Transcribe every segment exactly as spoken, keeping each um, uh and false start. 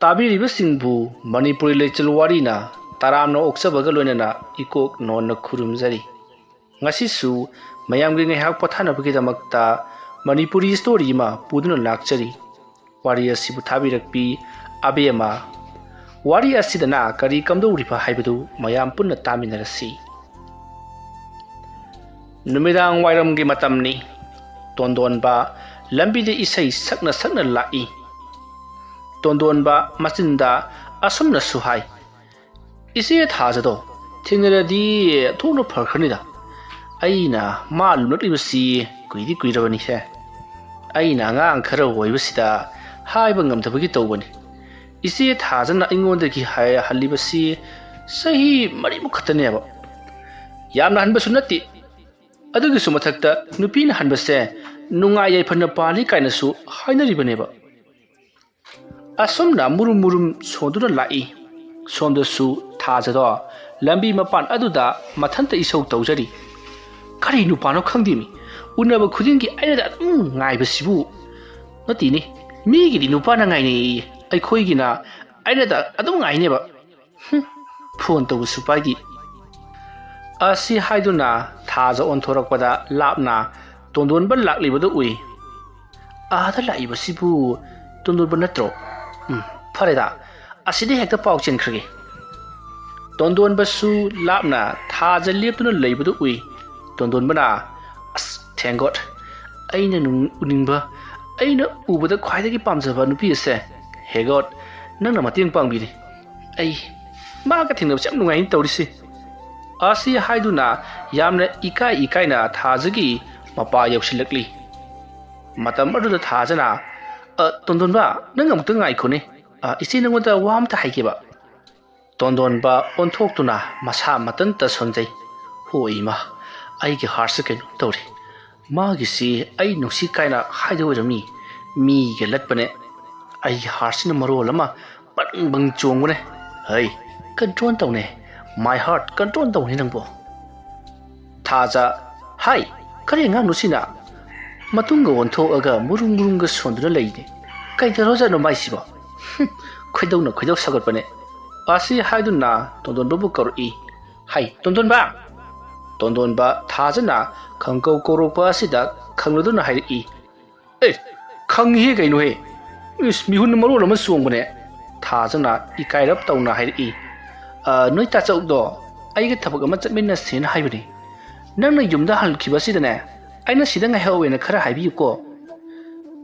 ꯇꯥꯕꯤꯔꯤꯕꯁꯤꯡꯕꯨ ꯃꯅꯤꯄꯨꯔꯤ ꯂꯩꯆꯤꯜ ꯋꯥꯔꯤꯅ ꯇꯔꯥꯝꯅ ꯑꯣꯛꯆꯕꯒ ꯂꯣꯏꯅꯅ ꯏꯀꯣꯛ ꯅꯣꯟꯅ ꯈꯨꯔꯨꯝꯖꯔꯤ꯫ ꯉꯁꯤꯁꯨ ꯃꯌꯥꯝꯒꯤ ꯉꯥꯏꯍꯥꯛ ꯄꯣꯊꯥꯅꯕꯒꯤꯗꯃꯛꯇ ꯃꯅꯤꯄꯨꯔꯤ story ꯑꯃ ꯄꯨꯗꯨꯅ ꯂꯥꯛꯆꯔꯤ꯫ ꯋꯥꯔꯤ ꯑꯁꯤꯕꯨ ꯊꯥꯕꯤꯔꯛꯄꯤ ꯑꯕꯦꯝꯃ꯫ ꯋꯥꯔꯤ ꯑꯁꯤꯗꯅ ꯀꯔꯤ ꯀꯝꯗꯧꯔꯤꯕ ꯍꯥꯏꯕꯗꯨ ꯃꯌꯥꯝ ꯄꯨꯟꯅ ꯇꯥꯃꯤꯟꯅꯔꯁꯤ꯫ ꯅꯨꯃꯤꯗꯥꯡ ꯋꯥꯏꯔꯝꯒꯤ ꯃꯇꯝꯅꯤ꯫ ꯇꯣꯟꯗꯣꯟꯕ ꯂꯝꯕꯤꯗ ꯏꯁꯩ ꯁꯛꯅ ꯁꯛꯅ ꯂꯥꯛꯏ꯫ ꯇꯣꯟꯗꯣꯟꯕ ꯃꯆꯤꯟꯗ ꯑꯁꯨꯝꯅꯁꯨ ꯍꯥꯏ, "ꯏꯆꯦ ꯊꯥꯖꯗꯣ ꯊꯦꯡꯅꯔꯗꯤ ꯊꯣꯛꯅ ꯐꯈ꯭ꯔꯅꯤꯗ꯫ ꯑꯩꯅ ꯃꯥ ꯂꯨꯅꯛꯂꯤꯕꯁꯤ ꯀꯨꯏꯗꯤ ꯀꯨꯏꯔꯕꯅꯤꯍꯦ꯫ ꯑꯩꯅ ꯑꯉꯥꯡ ꯈꯔ ꯑꯣꯏꯕꯁꯤꯗ ꯍꯥꯏꯕ ꯉꯝꯗꯕꯒꯤ ꯇꯧꯕꯅꯤ꯫ ꯏꯆꯦ ꯊꯥꯖꯅ ꯑꯩꯉꯣꯟꯗꯒꯤ ꯍꯥꯏ-, ꯍꯜꯂꯤꯕꯁꯤ ꯆꯍꯤ ꯃꯔꯤꯃꯨꯛ ꯈꯛꯇꯅꯦꯕ꯫ ꯌꯥꯝꯅ ꯍꯟꯕꯁꯨ ꯅꯠꯇꯦ꯫ ꯑꯗꯨꯒꯤꯁꯨ ꯃꯊꯛꯇ ꯅꯨꯄꯤꯅ ꯍꯟꯕꯁꯦ ꯅꯨꯡꯉꯥꯏ ꯌꯥꯏꯐꯅ ꯄꯥꯜꯂꯤ ꯀꯥꯏꯅꯁꯨ ꯍꯥꯏꯅꯔꯤꯕꯅꯦꯕ"꯫ ꯑꯁꯨꯝꯅ ꯃꯨꯔꯨꯝ ꯃꯨꯔꯨꯝ ꯁꯣꯟꯗꯨꯅ ꯂꯥꯛꯏ꯫ ꯁꯣꯝꯗꯁꯨ ꯊꯥꯖꯗꯣ ꯂꯝꯕꯤ ꯃꯄꯥꯟ ꯑꯗꯨꯗ ꯃꯊꯟꯇ ꯏꯁꯧ ꯇꯧꯖꯔꯤ꯫ "ꯀꯔꯤ ꯅꯨꯄꯥꯅꯣ ꯈꯪꯗꯦꯃꯤ, ꯎꯅꯕ ꯈꯨꯗꯤꯡꯒꯤ ꯑꯩꯅꯗ ꯑꯗꯨꯝ ꯉꯥꯏꯕꯁꯤꯕꯨ꯫ ꯅꯠꯇꯦꯅꯦ, ꯃꯤꯒꯤꯗꯤ ꯅꯨꯄꯥꯅ ꯉꯥꯏꯅꯩꯌꯦ, ꯑꯩꯈꯣꯏꯒꯤꯅ ꯑꯩꯅꯗ ꯑꯗꯨꯝ ꯉꯥꯏꯅꯦꯕ꯫ ꯍꯨꯝ, ꯐꯣꯟ ꯇꯧꯕꯁꯨ ꯄꯥꯏꯗꯦ"꯫ ꯑꯁꯤ ꯍꯥꯏꯗꯨꯅ ꯊꯥꯖ ꯑꯣꯟꯊꯣꯔꯛꯄꯗ ꯂꯥꯞꯅ ꯇꯣꯟꯗꯣꯟꯕ ꯂꯥꯛꯂꯤꯕꯗꯨ ꯎꯏ꯫ "ꯑꯥꯗ ꯂꯥꯛꯏꯕꯁꯤꯕꯨ ꯇꯣꯟꯗꯣꯟꯕ ꯅꯠꯇ꯭ꯔꯣ? ꯎꯝ, ꯐꯔꯦꯗ, ꯑꯁꯤꯗ ꯍꯦꯛꯇ ꯄꯥꯎ ꯆꯦꯟꯈ꯭ꯔꯒꯦ"꯫ ꯇꯣꯟꯗꯣꯟꯕꯁꯨ ꯂꯥꯞꯅ ꯊꯥꯖ ꯂꯦꯞꯇꯨꯅ ꯂꯩꯕꯗꯨ ꯎꯏ꯫ ꯇꯣꯟꯗꯣꯟꯕꯅ, "ꯑꯁ, thank God, ꯑꯩꯅ ꯅꯨꯡ-, ꯎꯅꯤꯡꯕ, ꯑꯩꯅ ꯎꯕꯗ ꯈ꯭ꯋꯥꯏꯗꯒꯤ ꯄꯥꯝꯖꯕ ꯅꯨꯄꯤ ꯑꯁꯦ, ꯍꯦ God, ꯅꯪꯅ ꯃꯇꯦꯡ ꯄꯥꯡꯕꯤꯔꯦ꯫ ꯑꯩ ꯃꯥꯒ ꯊꯦꯡꯅꯕꯁꯦ ꯌꯥꯝ ꯅꯨꯡꯉꯥꯏꯅ ꯇꯧꯔꯤꯁꯦ"꯫ ꯑꯁꯤ ꯍꯥꯏꯗꯨꯅ ꯌꯥꯝꯅ ꯏꯀꯥꯏ ꯏꯀꯥꯏꯅ ꯊꯥꯖꯒꯤ ꯃꯄꯥ ꯌꯧꯁꯤꯜꯂꯛꯂꯤ꯫ ꯃꯇꯝ ꯑꯗꯨꯗ ꯊꯥꯖꯅ, "ꯑ, ꯇꯣꯟꯗꯣꯟꯕ, ꯅꯪ ꯑꯃꯨꯛꯇ ꯉꯥꯏꯈꯣꯅꯦ꯫ ꯑ, ꯏꯆꯦ ꯅꯉꯣꯟꯗ ꯋꯥ ꯑꯝꯇ ꯍꯥꯏꯒꯦꯕ"꯫ ꯇꯣꯟꯗꯣꯟꯕ ꯑꯣꯟꯊꯣꯛꯇꯨꯅ ꯃꯁꯥ ꯃꯊꯟꯇ ꯁꯣꯟꯖꯩ꯫ "ꯍꯣ ꯏꯃꯥ, ꯑꯩꯒꯤ heartꯁꯦ ꯀꯩꯅꯣꯝ ꯇꯧꯔꯦ꯫ ꯃꯥꯒꯤꯁꯤ ꯑꯩ ꯅꯨꯡꯁꯤ ꯀꯥꯏꯅ ꯍꯥꯏꯗꯣꯏ ꯑꯣꯏꯔꯝꯃꯤ꯫ ꯃꯤꯒ ꯂꯠꯄꯅꯦ꯫ ꯑꯩꯒꯤ heartꯁꯤꯅ ꯃꯔꯣꯜ ꯑꯃ ꯕꯪ ꯕꯪ ꯆꯣꯡꯕꯅꯦ꯫ ꯍꯩ, control ꯇꯧꯅꯦ꯫ My heart, control ꯇꯧꯅꯦ ꯅꯪꯕꯣ"꯫ ꯊꯥꯖ, "ꯍꯥꯏ, ꯀꯔꯤ ꯑꯉꯥꯡꯅꯣ ꯁꯤꯅ? ꯃꯇꯨꯡꯒ ꯑꯣꯟꯊꯣꯛꯑꯒ ꯃꯨꯔꯨꯝ ꯃꯨꯔꯨꯝꯒ ꯁꯣꯟꯗꯨꯅ ꯂꯩꯅꯦ꯫ ꯀꯩꯗꯧꯔꯖꯥꯠꯅꯣ ꯃꯥꯏꯁꯤꯕꯣ? ꯍꯨꯝ, ꯈꯣꯏꯗꯧꯅ ꯈꯣꯏꯗꯧ ꯁꯥꯎꯒꯠꯄꯅꯦ꯫ ꯑꯁꯤ ꯍꯥꯏꯗꯨꯅ ꯇꯣꯟꯗꯣꯟꯕꯕꯨ ꯀꯧꯔꯛꯏ꯫ "ꯍꯥꯏ, ꯇꯣꯟꯗꯣꯟꯕ!" ꯇꯣꯟꯗꯣꯟꯕ ꯊꯥꯖꯅ ꯈꯪꯀꯧ ꯀꯧꯔꯛꯄ ꯑꯁꯤꯗ ꯈꯪꯂꯗꯨꯅ ꯍꯥꯏꯔꯛꯏ꯫ "ꯑꯦ, ꯈꯪꯉꯤꯍꯦ ꯀꯩꯅꯣꯍꯦ꯫ ꯏꯁ, ꯃꯤꯍꯨꯟ ꯃꯔꯣꯜ ꯑꯃ ꯆꯣꯡꯕꯅꯦ꯫" ꯊꯥꯖꯅ ꯏꯀꯥꯏꯔꯞ ꯇꯧꯅ ꯍꯥꯏꯔꯛꯏ꯫ "ꯑ, ꯅꯣꯏ ꯇꯥꯆꯧꯗꯣ ꯑꯩꯒ ꯊꯕꯛ ꯑꯃ ꯆꯠꯃꯤꯟꯅꯁꯦꯅ ꯍꯥꯏꯕꯅꯤ꯫ ꯅꯪꯅ ꯌꯨꯝꯗ ꯍꯜꯂꯛꯈꯤꯕꯁꯤꯗꯅꯦ, ꯑꯩꯅ ꯁꯤꯗ ꯉꯥꯏꯍꯧꯋꯦꯅ ꯈꯔ ꯍꯥꯏꯕꯤꯌꯨꯀꯣ꯫"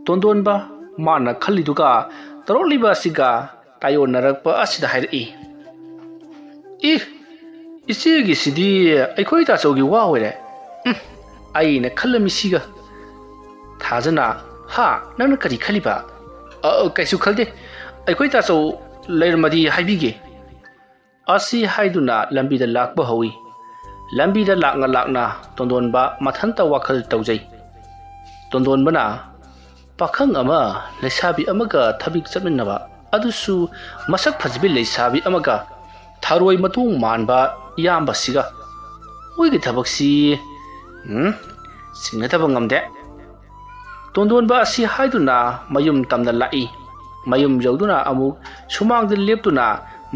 ꯇꯣꯟꯗꯣꯟꯕ ꯃꯥꯅ ꯈꯜꯂꯤꯗꯨꯒ ꯇꯧꯔꯛꯂꯤꯕ ꯑꯁꯤꯒ ꯇꯥꯏꯑꯣꯟꯅꯔꯛꯄ ꯑꯁꯤꯗ ꯍꯥꯏꯔꯛꯏ꯫ "ꯏ, ꯏꯆꯦꯒꯤꯁꯤꯗꯤ ꯑꯩꯈꯣꯏ ꯇꯥꯆꯧꯒꯤ ꯋꯥ ꯑꯣꯏꯔꯦ꯫ ꯎꯝ, ꯑꯩꯅ ꯈꯜꯂꯝꯃꯤꯁꯤꯒ꯫" ꯊꯥꯖꯅ, "ꯍꯥ? ꯅꯪꯅ ꯀꯔꯤ ꯈꯜꯂꯤꯕ?" "ꯑ, ꯑ, ꯀꯩꯁꯨ ꯈꯜꯗꯦ꯫ ꯑꯩꯈꯣꯏ ꯇꯥꯆꯧ ꯂꯩꯔꯝꯃꯗꯤ ꯍꯥꯏꯕꯤꯒꯦ꯫" ꯑꯁꯤ ꯍꯥꯏꯗꯨꯅ ꯂꯝꯕꯤꯗ ꯂꯥꯛꯄ ꯍꯧꯏ꯫ ꯂꯝꯕꯤꯗ ꯂꯥꯛꯅ ꯂꯥꯛꯅ ꯇꯣꯟꯗꯣꯟꯕ ꯃꯊꯟꯇ ꯋꯥꯈꯜ ꯇꯧꯖꯩ꯫ ꯇꯣꯟꯗꯣꯟꯕꯅ ꯄꯥꯈꯪ ꯑꯃ ꯂꯩꯁꯥꯕꯤ ꯑꯃꯒ ꯊꯕꯛ ꯆꯠꯃꯤꯟꯅꯕ, ꯑꯗꯨꯁꯨ ꯃꯁꯛ ꯐꯖꯕꯤ ꯂꯩꯁꯥꯕꯤ ꯑꯃꯒ ꯊꯔꯣꯏ ꯃꯇꯣꯡ ꯃꯥꯟꯕ ꯏꯌꯥꯝꯕꯁꯤꯒ꯫ ꯃꯣꯏꯒꯤ ꯊꯕꯛꯁꯤ, ꯎꯝ, ꯆꯤꯡꯅꯗꯕ ꯉꯝꯗꯦ꯫ ꯇꯣꯟꯗꯣꯟꯕ ꯑꯁꯤ ꯍꯥꯏꯗꯨꯅ ꯃꯌꯨꯝ ꯇꯝꯅ ꯂꯥꯛꯏ꯫ ꯃꯌꯨꯝ ꯌꯧꯗꯨꯅ ꯑꯃꯨꯛ ꯁꯨꯃꯥꯡꯗ ꯂꯦꯞꯇꯨꯅ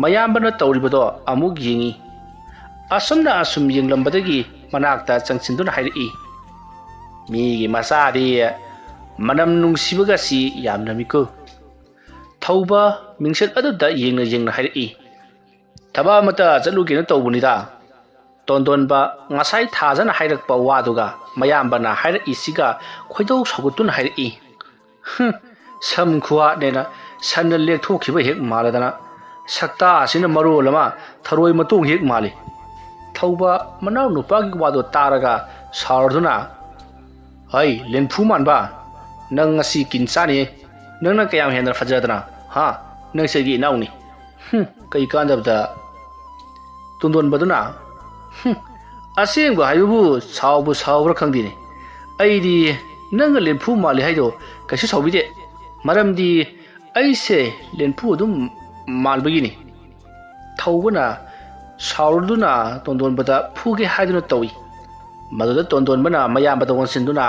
ꯃꯌꯥꯝꯕꯅ ꯇꯧꯔꯤꯕꯗꯣ ꯑꯃꯨꯛ ꯌꯦꯡꯏ꯫ ꯑꯁꯨꯝꯅ ꯑꯁꯨꯝ ꯌꯦꯡꯂꯝꯕꯗꯒꯤ ꯃꯅꯥꯛꯇ ꯆꯪꯁꯤꯟꯗꯨꯅ ꯍꯥꯏꯔꯛꯏ, "ꯃꯤꯒꯤ ꯃꯆꯥꯗꯤ ꯃꯅꯝ ꯅꯨꯡꯁꯤꯕꯒꯁꯤ ꯌꯥꯝꯂꯝꯃꯤꯀꯣ꯫" ꯊꯧꯕ ꯃꯤꯡꯁꯦꯜ ꯑꯗꯨꯗ ꯌꯦꯡꯅ ꯌꯦꯡꯅ ꯍꯥꯏꯔꯛꯏ, "ꯊꯕꯛ ꯑꯃꯇ ꯆꯠꯂꯨꯒꯦꯅ ꯇꯧꯕꯅꯤꯗ꯫" ꯇꯣꯟꯗꯣꯟꯕ ꯉꯁꯥꯏ ꯊꯥꯖꯅ ꯍꯥꯏꯔꯛꯄ ꯋꯥꯗꯨꯒ ꯃꯌꯥꯝꯕꯅ ꯍꯥꯏꯔꯛꯏꯁꯤꯒ ꯈꯣꯏꯗꯧ ꯁꯥꯎꯒꯠꯇꯨꯅ ꯍꯥꯏꯔꯛꯏ, "ꯍꯨꯝ, ꯁꯝ ꯈꯨꯍꯥꯠꯅꯦꯅ ꯁꯟꯅ ꯂꯦꯛꯊꯣꯛꯈꯤꯕ ꯍꯦꯛ ꯃꯥꯜꯂꯗꯅ, ꯁꯛꯇꯥ ꯑꯁꯤꯅ ꯃꯔꯣꯜ ꯑꯃ ꯊꯔꯣꯏ ꯃꯇꯣꯡ ꯍꯦꯛ ꯃꯥꯜꯂꯤ꯫" ꯊꯧꯕ ꯃꯅꯥꯎ ꯅꯨꯄꯥꯒꯤ ꯋꯥꯗꯣ ꯇꯥꯔꯒ ꯁꯥꯎꯔꯗꯨꯅ, "ꯍꯩ, ꯂꯦꯟꯐꯨ ꯃꯥꯟꯕ, ꯅꯪ ꯉꯁꯤ ꯀꯤꯟ ꯆꯥꯅꯤ꯫ ꯅꯪꯅ ꯀꯌꯥꯝ ꯍꯦꯟꯅ ꯐꯖꯗꯅ, ꯍꯥ? ꯅꯪ ꯁꯤꯒꯤ ꯏꯅꯥꯎꯅꯤ꯫ ꯍꯨꯝ, ꯀꯩ ꯀꯥꯟꯗꯕꯗ꯫" ꯇꯣꯟꯗꯣꯟꯕꯗꯨꯅ, "ꯍꯨꯝ, ꯑꯁꯦꯡꯕ ꯍꯥꯏꯕꯕꯨ ꯁꯥꯎꯕꯨ ꯁꯥꯎꯕ꯭ꯔꯥ ꯈꯪꯗꯦꯅꯦ꯫ ꯑꯩꯗꯤ ꯅꯪꯅ ꯂꯦꯟꯐꯨ ꯃꯥꯜꯂꯤ ꯍꯥꯏꯗꯣ ꯀꯩꯁꯨ ꯁꯥꯎꯕꯤꯗꯦ꯫ ꯃꯔꯝꯗꯤ ꯑꯩꯁꯦ ꯂꯦꯟꯐꯨ ꯑꯗꯨꯝ ꯃꯥꯟꯕꯒꯤꯅꯤ꯫" ꯊꯧꯕꯅ ꯁꯥꯎꯔꯗꯨꯅ ꯇꯣꯟꯗꯣꯟꯕꯗ ꯐꯨꯒꯦ ꯍꯥꯏꯗꯨꯅ ꯇꯧꯏ꯫ ꯃꯗꯨꯗ ꯇꯣꯟꯗꯣꯟꯕꯅ ꯃꯌꯥꯝꯕꯗ ꯑꯣꯟꯁꯤꯟꯗꯨꯅ,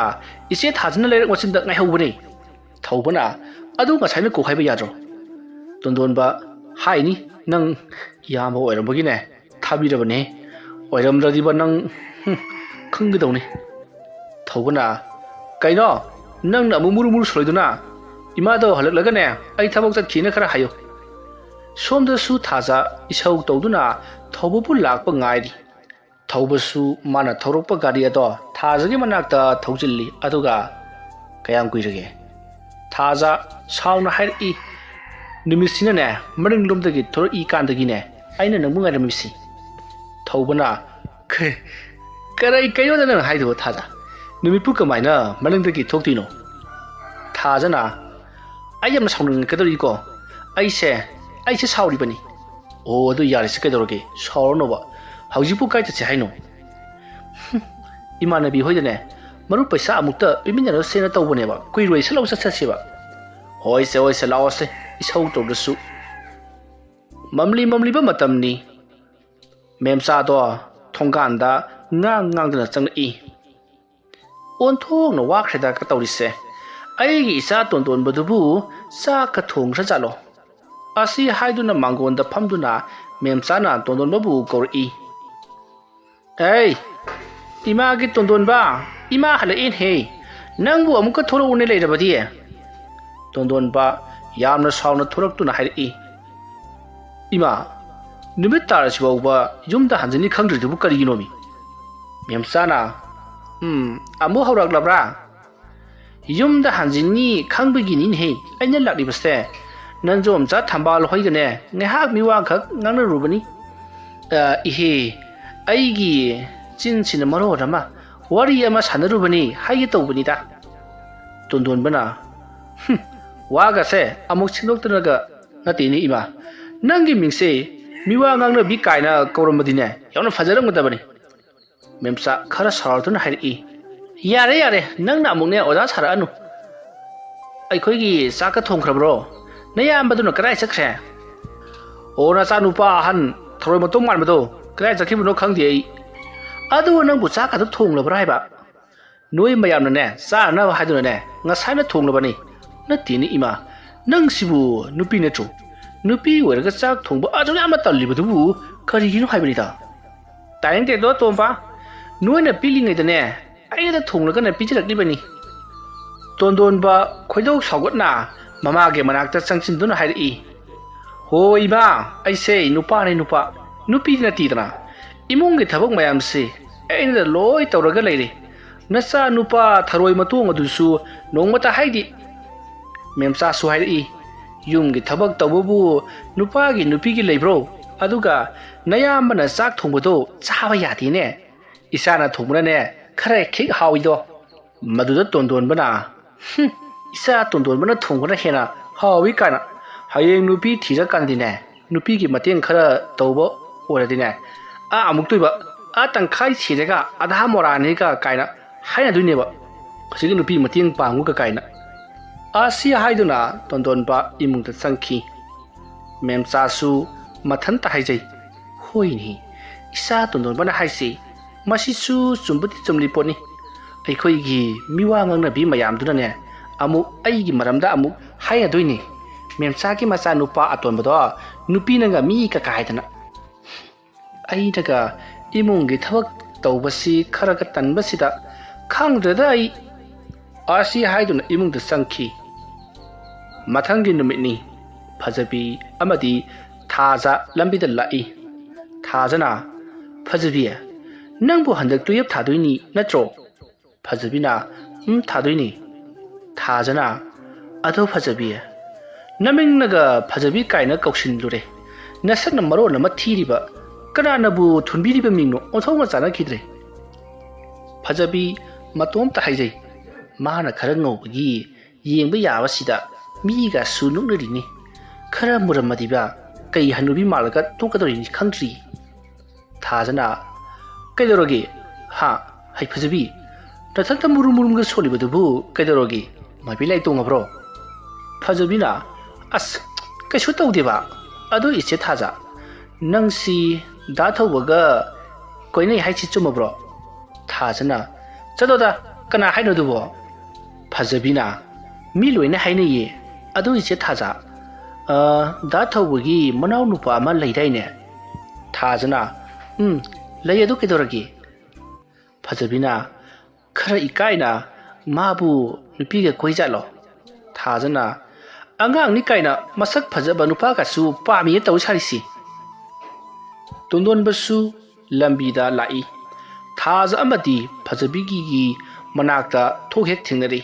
"ꯏꯆꯦ ꯊꯥꯖꯅ ꯂꯩꯔꯛ ꯃꯆꯤꯟꯗ ꯉꯥꯏꯍꯧꯕꯅꯤ꯫" ꯊꯧꯕꯅ, "ꯑꯗꯨ ꯉꯁꯥꯏꯅ ꯀꯣꯛ ꯍꯥꯏꯕ ꯌꯥꯗ꯭ꯔꯣ?" ꯇꯣꯟꯗꯣꯟꯕ, ꯍꯥꯏꯅꯤ, ꯅꯪ ꯏꯌꯥꯝꯕ ꯑꯣꯏꯔꯝꯕꯒꯤꯅꯦ ꯊꯥꯕꯤꯔꯕꯅꯦ꯫ ꯑꯣꯏꯔꯝꯗ꯭ꯔꯗꯤꯕ ꯅꯪ, ꯍꯨꯝ, ꯈꯪꯒꯗꯧꯅꯤ꯫ ꯊꯧꯕꯅ, ꯀꯩꯅꯣ, ꯅꯪꯅ ꯑꯃꯨꯛ ꯃꯨꯔꯨ ꯃꯨꯔꯨ ꯁꯣꯏꯗꯨꯅ? ꯏꯃꯥꯗꯣ ꯍꯜꯂꯛꯂꯒꯅꯦ ꯑꯩ ꯊꯕꯛ ꯆꯠꯈꯤꯅ ꯈꯔ ꯍꯥꯏꯌꯨ꯫ ꯁꯣꯝꯗꯁꯨ ꯊꯥꯖ ꯏꯁꯧ ꯇꯧꯗꯨꯅ ꯊꯧꯕꯕꯨ ꯂꯥꯛꯄ ꯉꯥꯏꯔꯤ꯫ ꯊꯧꯕꯁꯨ ꯃꯥꯅ ꯊꯧꯔꯛꯄ ꯒꯥꯔꯤ ꯑꯗꯣ ꯊꯥꯖꯒꯤ ꯃꯅꯥꯛꯇ ꯊꯧꯖꯤꯜꯂꯤ꯫ ꯑꯗꯨꯒ, "ꯀꯌꯥꯝ ꯀꯨꯏꯔꯒꯦ?" ꯊꯥꯖ ꯁꯥꯎꯅ ꯍꯥꯏꯔꯛꯏ, "ꯅꯨꯃꯤꯠꯁꯤꯅꯅꯦ ꯃꯅꯤꯡꯂꯣꯝꯗꯒꯤ ꯊꯣꯔꯛꯏ ꯀꯥꯟꯗꯒꯤꯅꯦ ꯑꯩꯅ ꯅꯪꯕꯨ ꯉꯥꯏꯔꯝꯃꯤꯁꯤ꯫" ꯊꯧꯕꯅ, "ꯀ-, ꯀꯔꯤ, ꯀꯩꯅꯣꯗ ꯅꯪ ꯍꯥꯏꯗꯨꯕ, ꯊꯥꯖ? ꯅꯨꯃꯤꯠꯄꯨ ꯀꯃꯥꯏꯅ ꯃꯅꯤꯡꯗꯒꯤ ꯊꯣꯛꯇꯣꯏꯅꯣ?" ꯊꯥꯖꯅ, "ꯑꯩ ꯌꯥꯝꯅ ꯁꯥꯎꯅꯤꯡꯉꯛꯀꯗꯧꯔꯤꯀꯣ꯫ ꯑꯩꯁꯦ, ꯑꯩꯁꯦ ꯁꯥꯎꯔꯤꯕꯅꯤ꯫" "ꯑꯣ, ꯑꯗꯨ ꯌꯥꯔꯦꯁꯦ, ꯀꯩꯗꯧꯔꯒꯦ? ꯁꯥꯎꯔꯅꯣꯕ꯫ ꯍꯧꯖꯤꯛꯄꯨ ꯀꯥꯏ ꯆꯠꯁꯦ ꯍꯥꯏꯅꯣ?" "ꯍꯨꯝ, ꯏꯃꯥꯟꯅꯕꯤ ꯍꯣꯏꯗꯅꯦ ꯃꯔꯨꯞ ꯄꯩꯁꯥ ꯑꯃꯨꯛꯇ ꯄꯤꯃꯤꯟꯅꯔꯁꯦꯅ ꯇꯧꯕꯅꯦꯕ꯫ ꯀꯨꯏꯔꯣꯏ, ꯁꯠ ꯂꯥꯎ ꯆꯠꯊꯁꯦꯕ꯫" "ꯍꯣꯏꯁꯦ, ꯍꯣꯏꯁꯦ, ꯂꯥꯛꯑꯣꯁꯦ, ꯏꯁꯧ ꯇꯧꯗ꯭ꯔꯁꯨ꯫" ꯃꯝꯂꯤ ꯃꯝꯂꯤꯕ ꯃꯇꯝꯅꯤ꯫ ꯃꯦꯝꯆꯥꯗꯣ ꯊꯣꯡꯒꯥꯟꯗ ꯉꯥꯡ ꯉꯥꯡꯗꯨꯅ ꯆꯪꯂꯛꯏ꯫ "ꯑꯣꯟꯊꯣꯛꯅ ꯋꯥꯈ꯭ꯔꯦꯗ ꯀꯇꯧꯔꯤꯁꯦ꯫ ꯑꯩꯒꯤ ꯏꯆꯥ ꯇꯣꯟꯇꯣꯟꯕꯗꯨꯕꯨ ꯆꯥꯛꯀ ꯊꯣꯡꯈ꯭ꯔꯖꯥꯠꯂꯣ?" ꯑꯁꯤ ꯍꯥꯏꯗꯨꯅ ꯃꯥꯡꯒꯣꯟꯗ ꯐꯝꯗꯨꯅ ꯃꯦꯝꯆꯥꯅ ꯇꯣꯟꯇꯣꯟꯕꯕꯨ ꯀꯧꯔꯛꯏ꯫ "ꯑꯩ, ꯏꯃꯥꯒꯤ ꯇꯣꯟꯗꯣꯟꯕ, ꯏꯃꯥ ꯍꯜꯂꯛꯑꯦꯅꯦꯍꯦ꯫ ꯅꯪꯕꯨ ꯑꯃꯨꯛꯀ ꯊꯣꯛꯂꯛꯎꯅꯦ ꯂꯩꯔꯕꯗꯤ?" ꯇꯣꯟꯗꯣꯟꯕ ꯌꯥꯝꯅ ꯁꯥꯎꯅ ꯊꯣꯛꯂꯛꯇꯨꯅ ꯍꯥꯏꯔꯛꯏ꯫ "ꯏꯃꯥ, ꯅꯨꯃꯤꯠ ꯇꯥꯔꯁꯤꯐꯥꯎꯕ ꯌꯨꯝꯗ ꯍꯟꯖꯤꯟꯅꯤ ꯈꯪꯗ꯭ꯔꯤꯗꯨꯕꯨ ꯀꯔꯤꯒꯤꯅꯣꯃꯤ?" ꯃꯦꯝꯆꯥꯅ, "ꯎꯝ, ꯑꯃꯨꯛ ꯍꯧꯔꯛꯂꯕ꯭ꯔꯥ?" "ꯌꯨꯝꯗ ꯍꯟꯖꯤꯟꯅꯤ ꯈꯪꯕꯒꯤꯅꯤꯅꯦꯍꯦ ꯑꯩꯅ ꯂꯥꯛꯂꯤꯕꯁꯦ꯫ ꯅꯟꯖꯣꯝꯆꯥ ꯊꯝꯕꯥꯜ ꯍꯣꯏꯒꯅꯦ ꯉꯥꯏꯍꯥꯛ ꯃꯤꯋꯥꯈꯛ ꯉꯥꯡꯅꯔꯨꯕꯅꯤ꯫ ꯑ, ꯏꯍꯦ, ꯑꯩꯒꯤ ꯆꯤꯟꯁꯤꯅ ꯃꯔꯣꯜ ꯑꯃ ꯋꯥꯔꯤ ꯑꯃ ꯁꯥꯟꯅꯔꯨꯕꯅꯤ ꯍꯥꯏꯒꯦ ꯇꯧꯕꯅꯤꯗ꯫" ꯇꯣꯟꯗꯣꯟꯕꯅ, "ꯍꯨꯝ, ꯋꯥꯒꯁꯦ ꯑꯃꯨꯛ ꯁꯦꯡꯗꯣꯛꯇꯅꯒ ꯅꯠꯇꯦꯅꯦ ꯏꯃꯥ꯫ ꯅꯪꯒꯤ ꯃꯤꯡꯁꯦ ꯃꯤꯋꯥ ꯉꯥꯡꯅꯕꯤ ꯀꯥꯏꯅ ꯀꯧꯔꯝꯕꯗꯤꯅꯦ ꯌꯥꯝꯅ ꯐꯖꯔꯝꯒꯗꯕꯅꯤ꯫" ꯃꯦꯝꯆꯥ ꯈꯔ ꯁꯥꯎꯔꯗꯨꯅ ꯍꯥꯏꯔꯛꯏ꯫ "ꯌꯥꯔꯦ, ꯌꯥꯔꯦ, ꯅꯪꯅ ꯑꯃꯨꯛꯅꯦ ꯑꯣꯖꯥ ꯁꯥꯔꯛꯑꯅꯨ꯫ ꯑꯩꯈꯣꯏꯒꯤ ꯆꯥꯛꯀ ꯊꯣꯡꯈ꯭ꯔꯕ꯭ꯔꯣ? ꯅꯌꯥꯝꯕꯗꯨꯅ ꯀꯗꯥꯏ ꯆꯠꯈ꯭ꯔꯦ?" "ꯑꯣ, ꯅꯆꯥꯅꯨꯄꯥ ꯑꯍꯟ ꯊꯔꯣꯏ ꯃꯇꯣꯡ ꯃꯥꯟꯕꯗꯣ ꯀꯗꯥꯏ ꯆꯠꯈꯤꯕꯅꯣ ꯈꯪꯗꯦ ꯑꯩ꯫ ꯑꯗꯨ ꯅꯪꯕꯨ ꯆꯥꯛꯀꯗꯣ ꯊꯣꯡꯂꯕ꯭ꯔꯥ ꯍꯥꯏꯕ? ꯅꯣꯏ ꯃꯌꯥꯝꯅꯅꯦ ꯆꯥꯅꯅꯕ ꯍꯥꯏꯗꯨꯅꯅꯦ ꯉꯁꯥꯏꯅ ꯊꯣꯡꯂꯕꯅꯤ꯫" "ꯅꯠꯇꯦꯅꯦ ꯏꯃꯥ, ꯅꯪꯁꯤꯕꯨ ꯅꯨꯄꯤ ꯅꯠꯇ꯭ꯔꯣ? ꯅꯨꯄꯤ ꯑꯣꯏꯔꯒ ꯆꯥꯛ ꯊꯣꯡꯕ ꯑꯗꯨꯛ ꯌꯥꯝꯅ ꯇꯜꯂꯤꯕꯗꯨꯕꯨ ꯀꯔꯤꯒꯤꯅꯣ ꯍꯥꯏꯕꯅꯤꯗ꯫ ꯇꯥꯅꯤꯡꯗꯦꯗꯣ ꯇꯣꯝꯕ, ꯅꯣꯏꯅ ꯄꯤꯛꯂꯤꯉꯩꯗꯅꯦ ꯑꯩꯅꯗ ꯊꯣꯡꯂꯒꯅ ꯄꯤꯖꯔꯛꯂꯤꯕꯅꯤ꯫ ꯇꯣꯟꯗꯣꯟꯕ ꯈꯣꯏꯗꯧ ꯁꯥꯎꯒꯠꯅ ꯃꯃꯥꯒꯤ ꯃꯅꯥꯛꯇ ꯆꯪꯁꯤꯟꯗꯨꯅ ꯍꯥꯏꯔꯛꯏ, "ꯍꯣ ꯏꯃꯥ, ꯑꯩꯁꯦ ꯅꯨꯄꯥꯅꯦ ꯅꯨꯄꯥ, ꯅꯨꯄꯤꯗꯤ ꯅꯠꯇꯦꯗꯅ꯫ ꯏꯃꯨꯡꯒꯤ ꯊꯕꯛ ꯃꯌꯥꯝꯁꯦ ꯑꯩꯅꯗ ꯂꯣꯏ ꯇꯧꯔꯒ ꯂꯩꯔꯦ꯫ ꯅꯆꯥ ꯅꯨꯄꯥ ꯊꯔꯣꯏ ꯃꯇꯣꯡ ꯑꯗꯨꯁꯨ ꯅꯣꯡꯃꯇ ꯍꯥꯏꯗꯦ꯫" ꯃꯦꯝꯆꯥꯁꯨ ꯍꯥꯏꯔꯛꯏ, "ꯌꯨꯝꯒꯤ ꯊꯕꯛ ꯇꯧꯕꯕꯨ ꯅꯨꯄꯥꯒꯤ ꯅꯨꯄꯤꯒꯤ ꯂꯩꯕ꯭ꯔꯣ? ꯑꯗꯨꯒ ꯅꯌꯥꯝꯕꯅ ꯆꯥꯛ ꯊꯣꯡꯕꯗꯣ ꯆꯥꯕ ꯌꯥꯗꯦꯅꯦ꯫ ꯏꯆꯥꯅ ꯊꯣꯡꯕꯅꯅꯦ ꯈꯔ ꯈꯤꯛ ꯍꯥꯎꯏꯗꯣ꯫" ꯃꯗꯨꯗ ꯇꯣꯟꯗꯣꯟꯕꯅ, "ꯍꯨꯝ, ꯏꯆꯥ ꯇꯣꯟꯗꯣꯟꯕꯅ ꯊꯣꯡꯕꯅ ꯍꯦꯟꯅ ꯍꯥꯎꯏ ꯀꯥꯏꯅ꯫ ꯍꯌꯦꯡ ꯅꯨꯄꯤ ꯊꯤꯔꯀꯥꯟꯗꯤꯅꯦ, ꯅꯨꯄꯤꯒꯤ ꯃꯇꯦꯡ ꯈꯔ ꯇꯧꯕ ꯑꯣꯏꯔꯗꯤꯅꯦ, ꯑꯥ ꯑꯃꯨꯛꯇꯣꯏꯕ, ꯑꯥ ꯇꯪꯈꯥꯏ ꯁꯤꯔꯒ ꯑꯙꯥ ꯃꯣꯔꯥꯅꯤꯒ ꯀꯥꯏꯅ ꯍꯥꯏꯅꯗꯣꯏꯅꯦꯕ꯫ ꯍꯧꯖꯤꯛꯀꯤ ꯅꯨꯄꯤ ꯃꯇꯦꯡ ꯄꯥꯡꯉꯨꯒ ꯀꯥꯏꯅ꯫" ꯑꯁꯤ ꯍꯥꯏꯗꯨꯅ ꯇꯣꯟꯗꯣꯟꯕ ꯏꯃꯨꯡꯗ ꯆꯪꯈꯤ꯫ ꯃꯦꯝꯆꯥꯁꯨ ꯃꯊꯟꯇ ꯍꯥꯏꯖꯩ, "ꯍꯣꯏꯅꯦ, ꯏꯆꯥ ꯇꯣꯟꯗꯣꯟꯕꯅ ꯍꯥꯏꯁꯤ ꯃꯁꯤꯁꯨ ꯆꯨꯝꯕꯗꯤ ꯆꯨꯝꯂꯤ ꯄꯣꯠꯅꯤ꯫ ꯑꯩꯈꯣꯏꯒꯤ ꯃꯤꯋꯥ ꯉꯥꯡꯅꯕꯤ ꯃꯌꯥꯝꯗꯨꯅꯅꯦ ꯑꯃꯨꯛ ꯑꯩꯒꯤ ꯃꯔꯝꯗ ꯑꯃꯨꯛ ꯍꯥꯏꯅꯗꯣꯏꯅꯤ꯫ ꯃꯦꯝꯆꯥꯒꯤ ꯃꯆꯥꯅꯨꯄꯥ ꯑꯇꯣꯟꯕꯗꯣ ꯅꯨꯄꯤꯅꯒ ꯃꯤ ꯀꯀꯥ ꯍꯥꯏꯗꯅ꯫ ꯑꯩꯅꯒ ꯏꯃꯨꯡꯒꯤ ꯊꯕꯛ ꯇꯧꯕꯁꯤ ꯈꯔꯒ ꯇꯟꯕꯁꯤꯗ ꯈꯪꯗ꯭ꯔꯦꯗ ꯑꯩ꯫" ꯑꯁꯤ ꯍꯥꯏꯗꯨꯅ ꯏꯃꯨꯡꯗ ꯆꯪꯈꯤ꯫ ꯃꯊꯪꯒꯤ ꯅꯨꯃꯤꯠꯅꯤ꯫ ꯐꯖꯕꯤ ꯑꯃꯗꯤ ꯊꯥꯖ ꯂꯝꯕꯤꯗ ꯂꯥꯛꯏ꯫ ꯊꯥꯖꯅ, "ꯐꯖꯕꯤ, ꯅꯪꯕꯨ ꯍꯟꯗꯛ ꯇꯨꯌꯦꯞ ꯊꯥꯗꯣꯏꯅꯤ ꯅꯠꯇ꯭ꯔꯣ?" ꯐꯖꯕꯤꯅ, "ꯎꯝ, ꯊꯥꯗꯣꯏꯅꯤ꯫" ꯊꯥꯖꯅ, "ꯑꯗꯣ ꯐꯖꯕꯤ, ꯅꯃꯤꯡꯅꯒ ꯐꯖꯕꯤ ꯀꯥꯏꯅ ꯀꯧꯁꯤꯜꯂꯨꯔꯦ꯫ ꯅꯁꯛꯅ ꯃꯔꯣꯟ ꯑꯃ ꯊꯤꯔꯤꯕ, ꯀꯅꯥꯅꯕꯨ ꯊꯣꯟꯕꯤꯔꯤꯕ ꯃꯤꯡꯅꯣ? ꯑꯣꯟꯊꯣꯛꯅ ꯆꯥꯟꯅꯈꯤꯗ꯭ꯔꯦ꯫" ꯐꯖꯕꯤ ꯃꯇꯣꯝꯇ ꯍꯥꯏꯖꯩ, "ꯃꯥꯅ ꯈꯔ ꯉꯧꯕꯒꯤ ꯌꯦꯡꯕ ꯌꯥꯕꯁꯤꯗ ꯃꯤꯒꯁꯨ ꯅꯣꯛꯅꯔꯤꯅꯤ꯫ ꯈꯔ ꯃꯨꯔꯝꯃꯗꯤꯕ ꯀꯩ ꯍꯅꯨꯕꯤ ꯃꯥꯜꯂꯒ ꯇꯣꯛꯀꯗꯧꯔꯤꯅꯤ ꯈꯪꯗ꯭ꯔꯤ꯫" ꯊꯥꯖꯅ, "ꯀꯩꯗꯧꯔꯒꯦ? ꯍꯥ? ꯍꯩ ꯐꯖꯕꯤ, ꯅꯊꯟꯇ ꯃꯨꯔꯨꯝ ꯃꯨꯔꯨꯝꯒ ꯁꯣꯜꯂꯤꯕꯗꯨꯕꯨ ꯀꯩꯗꯧꯔꯒꯦ? ꯃꯥꯏꯕꯤ ꯂꯥꯏ ꯇꯣꯡꯉꯕ꯭ꯔꯣ?" ꯐꯖꯕꯤꯅ, "ꯑꯁ, ꯀꯩꯁꯨ ꯇꯧꯗꯦꯕ꯫ ꯑꯗꯨ ꯏꯆꯦ ꯊꯥꯖ, ꯅꯪꯁꯤ ꯗꯥ ꯊꯧꯕꯒ ꯀꯣꯏꯅꯩ ꯍꯥꯏꯁꯤ ꯆꯨꯝꯃꯕ꯭ꯔꯣ?" ꯊꯥꯖꯅ, "ꯆꯠꯂꯣꯗ, ꯀꯅꯥ ꯍꯥꯏꯅꯣ ꯑꯗꯨꯕꯣ?" ꯐꯖꯕꯤꯅ, "ꯃꯤ ꯂꯣꯏꯅ ꯍꯥꯏꯅꯩꯌꯦ꯫ ꯑꯗꯨ ꯏꯆꯦ ꯊꯥꯖ, "ꯑ, ꯗꯥ ꯊꯧꯕꯒꯤ ꯃꯅꯥꯎ ꯅꯨꯄꯥ ꯑꯃ ꯂꯩꯗꯥꯏꯅꯦ?" ꯊꯥꯖꯅ, "ꯎꯝ, ꯂꯩ, ꯑꯗꯨ ꯀꯩꯗꯧꯔꯒꯦ?" ꯐꯖꯕꯤꯅ, "ꯈꯔ ꯏꯀꯥꯏꯅ ꯃꯥꯕꯨ ꯅꯨꯄꯤꯒ ꯀꯣꯏꯖꯥꯠꯂꯣ?" ꯊꯥꯖꯅ, "ꯑꯉꯥꯡꯅꯤ ꯀꯥꯏꯅ ꯃꯁꯛ ꯐꯖꯕ ꯅꯨꯄꯥꯒꯁꯨ ꯄꯥꯝꯃꯤꯅ ꯇꯧ ꯁꯥꯔꯤꯁꯤ?" ꯇꯣꯟꯗꯣꯟꯕꯁꯨ ꯂꯝꯕꯤꯗ ꯂꯥꯛꯏ꯫ ꯊꯥꯖ ꯑꯃꯗꯤ ꯐꯖꯕꯤꯒꯤ ꯃꯅꯥꯛꯇ ꯊꯣꯛ ꯍꯦꯛ ꯊꯦꯡꯅꯔꯤ꯫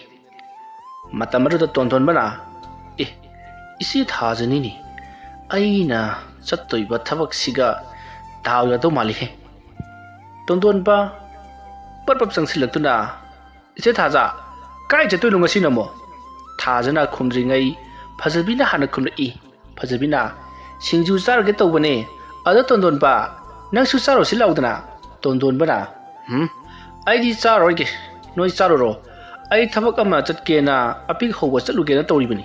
ꯃꯇꯝ ꯑꯗꯨꯗ ꯇꯣꯟꯗꯣꯟꯕꯅ, "ꯑꯦ, ꯏꯆꯦ ꯊꯥꯖꯅꯤꯅꯦ꯫ ꯑꯩꯅ ꯆꯠꯇꯣꯏꯕ ꯊꯕꯛꯁꯤꯒ ꯗꯥꯎ ꯌꯥꯗꯧ ꯃꯥꯜꯂꯤꯍꯦ꯫" ꯇꯣꯟꯗꯣꯟꯕ ꯄꯠ ꯄꯠ ꯆꯪꯁꯤꯜꯂꯛꯇꯨꯅ, "ꯏꯆꯦ ꯊꯥꯖ, ꯀꯥꯏ ꯆꯠꯇꯣꯏꯅꯣ ꯉꯁꯤꯅ ꯑꯃꯨꯛ?" ꯊꯥꯖꯅ ꯈꯨꯝꯗ꯭ꯔꯤꯉꯩ ꯐꯖꯕꯤꯅ ꯍꯥꯟꯅ ꯈꯨꯝꯂꯛꯏ꯫ ꯐꯖꯕꯤꯅ, "ꯁꯤꯡꯖꯨ ꯆꯥꯔꯨꯒꯦ ꯇꯧꯕꯅꯦ꯫ ꯑꯗꯣ ꯇꯣꯟꯗꯣꯟꯕ, ꯅꯪꯁꯨ ꯆꯥꯔꯨꯁꯤ ꯂꯥꯎꯗꯅ?" ꯇꯣꯟꯗꯣꯟꯕꯅ, "ꯎꯝ, ꯑꯩꯗꯤ ꯆꯥꯔꯣꯏꯒꯦ, ꯅꯣꯏ ꯆꯥꯔꯨꯔꯣ꯫ ꯑꯩ ꯊꯕꯛ ꯑꯃ ꯆꯠꯀꯦꯅ ꯑꯄꯤꯛ ꯍꯧꯕ ꯆꯠꯂꯨꯒꯦꯅ ꯇꯧꯔꯤꯕꯅꯤ꯫"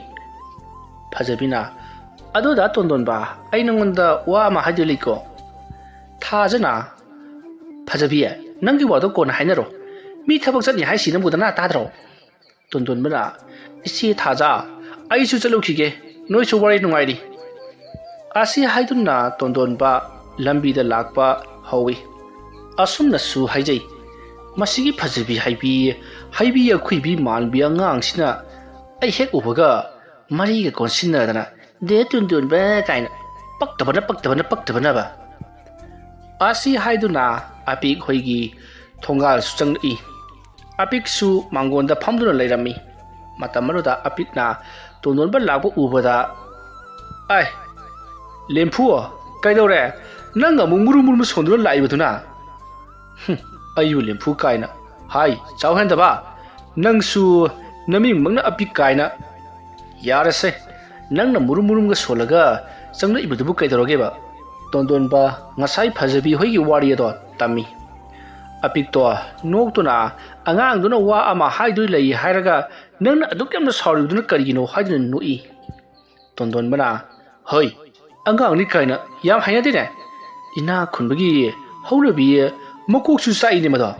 ꯐꯖꯕꯤꯅ, "ꯑꯗꯨꯗ ꯇꯣꯟꯗꯣꯟꯕ, ꯑꯩ ꯅꯪꯉꯣꯟꯗ ꯋꯥ ꯑꯃ ꯍꯥꯏꯗꯣꯏ ꯂꯩꯀꯣ꯫" ꯊꯥꯖꯅ, "ꯐꯖꯕꯤ, ꯅꯪꯒꯤ ꯋꯥꯗꯣ ꯀꯣꯟꯅ ꯍꯥꯏꯅꯔꯣ꯫ ꯃꯤ ꯊꯕꯛ ꯆꯠꯅꯤ ꯍꯥꯏꯁꯤ ꯅꯪꯕꯨ ꯅꯅꯥ ꯇꯥꯗ꯭ꯔꯣ?" ꯇꯣꯟꯗꯣꯟꯕꯅ, "ꯏꯆꯦ ꯊꯥꯖ, ꯑꯩꯁꯨ ꯆꯠꯂꯨꯈꯤꯒꯦ, ꯅꯣꯏꯁꯨ ꯋꯥꯔꯤ ꯅꯨꯡꯉꯥꯏꯔꯤ꯫" ꯑꯁꯤ ꯍꯥꯏꯗꯨꯅ ꯇꯣꯟꯗꯣꯟꯕ ꯂꯝꯕꯤꯗ ꯂꯥꯛꯄ ꯍꯧꯏ꯫ ꯑꯁꯨꯝꯅꯁꯨ ꯍꯥꯏꯖꯩ, ꯃꯁꯤꯒꯤ ꯐꯖꯕꯤ ꯍꯥꯏꯕꯤ, ꯍꯩꯕꯤ ꯑꯈꯨꯏꯕꯤ ꯃꯥꯟꯕꯤ ꯑꯉꯥꯡꯁꯤꯅ ꯑꯩ ꯍꯦꯛ ꯎꯕꯒ ꯃꯔꯤꯒ ꯀꯣꯟꯁꯤꯟꯅꯗꯅ "ꯗꯦ ꯇꯣꯟꯗꯣꯟꯕ" ꯀꯥꯏꯅ ꯄꯛꯇꯕꯅ, ꯄꯛꯇꯕꯅ, ꯄꯛꯇꯕꯅꯕ꯫ ꯑꯁꯤ ꯍꯥꯏꯗꯨꯅ ꯑꯄꯤꯛ ꯍꯣꯏꯒꯤ ꯊꯣꯡꯒꯥꯜꯁꯨ ꯆꯪꯂꯛꯏ꯫ ꯑꯄꯤꯛꯁꯨ ꯃꯥꯡꯒꯣꯟꯗ ꯐꯝꯗꯨꯅ ꯂꯩꯔꯝꯃꯤ꯫ ꯃꯇꯝ ꯑꯗꯨꯗ ꯑꯄꯤꯛꯅ ꯇꯣꯟꯗꯣꯟꯕ ꯂꯥꯛꯄ ꯎꯕꯗ, "ꯑꯥꯏ, ꯂꯦꯝꯐꯨ, ꯀꯩꯗꯧꯔꯦ? ꯅꯪ ꯑꯃꯨꯛ ꯃꯨꯔꯨꯝ ꯃꯨꯔꯨꯝ ꯁꯣꯟꯗꯨꯅ ꯂꯥꯛꯏꯕꯗꯨꯅ?" "ꯍꯨꯝ, ꯑꯩꯕꯨ ꯂꯦꯝꯐꯨ ꯀꯥꯏꯅ꯫ ꯍꯥꯏ, ꯆꯥꯎ ꯍꯦꯟꯗꯕ, ꯅꯪꯁꯨ ꯅꯃꯤꯡꯃꯛꯅ ꯑꯄꯤꯛ ꯀꯥꯏꯅ꯫ ꯌꯥꯔꯦꯁꯦ, ꯅꯪꯅ ꯃꯨꯔꯨꯝ ꯃꯨꯔꯨꯝꯒ ꯁꯣꯜꯂꯒ ꯆꯪꯂꯛꯏꯕꯗꯨꯕꯨ ꯀꯩꯗꯧꯔꯒꯦꯕ?" ꯇꯣꯟꯗꯣꯟꯕ ꯉꯁꯥꯏ ꯐꯖꯕꯤ ꯍꯣꯏꯒꯤ ꯋꯥꯔꯤ ꯑꯗꯣ ꯇꯝꯃꯤ꯫ ꯑꯄꯤꯛꯇꯣ ꯅꯣꯛꯇꯨꯅ, "ꯑꯉꯥꯡꯗꯨꯅ ꯋꯥ ꯑꯃ ꯍꯥꯏꯗꯣꯏ ꯂꯩ ꯍꯥꯏꯔꯒ ꯅꯪꯅ ꯑꯗꯨꯛ ꯌꯥꯝꯅ ꯁꯥꯎꯔꯤꯕꯗꯨꯅ ꯀꯔꯤꯒꯤꯅꯣ?" ꯍꯥꯏꯗꯨꯅ ꯅꯣꯛꯏ꯫ ꯇꯣꯟꯗꯣꯟꯕꯅ, "ꯍꯣꯏ, ꯑꯉꯥꯡꯅꯤ ꯀꯥꯏꯅ ꯌꯥꯝ ꯍꯩꯅꯗꯦꯅꯦ꯫ ꯏꯅꯥꯛ ꯈꯨꯟꯕꯒꯤ ꯍꯧꯅꯕꯤ ꯃꯀꯣꯛꯁꯨ ꯆꯥꯛꯏꯅꯦ ꯃꯗꯣ꯫"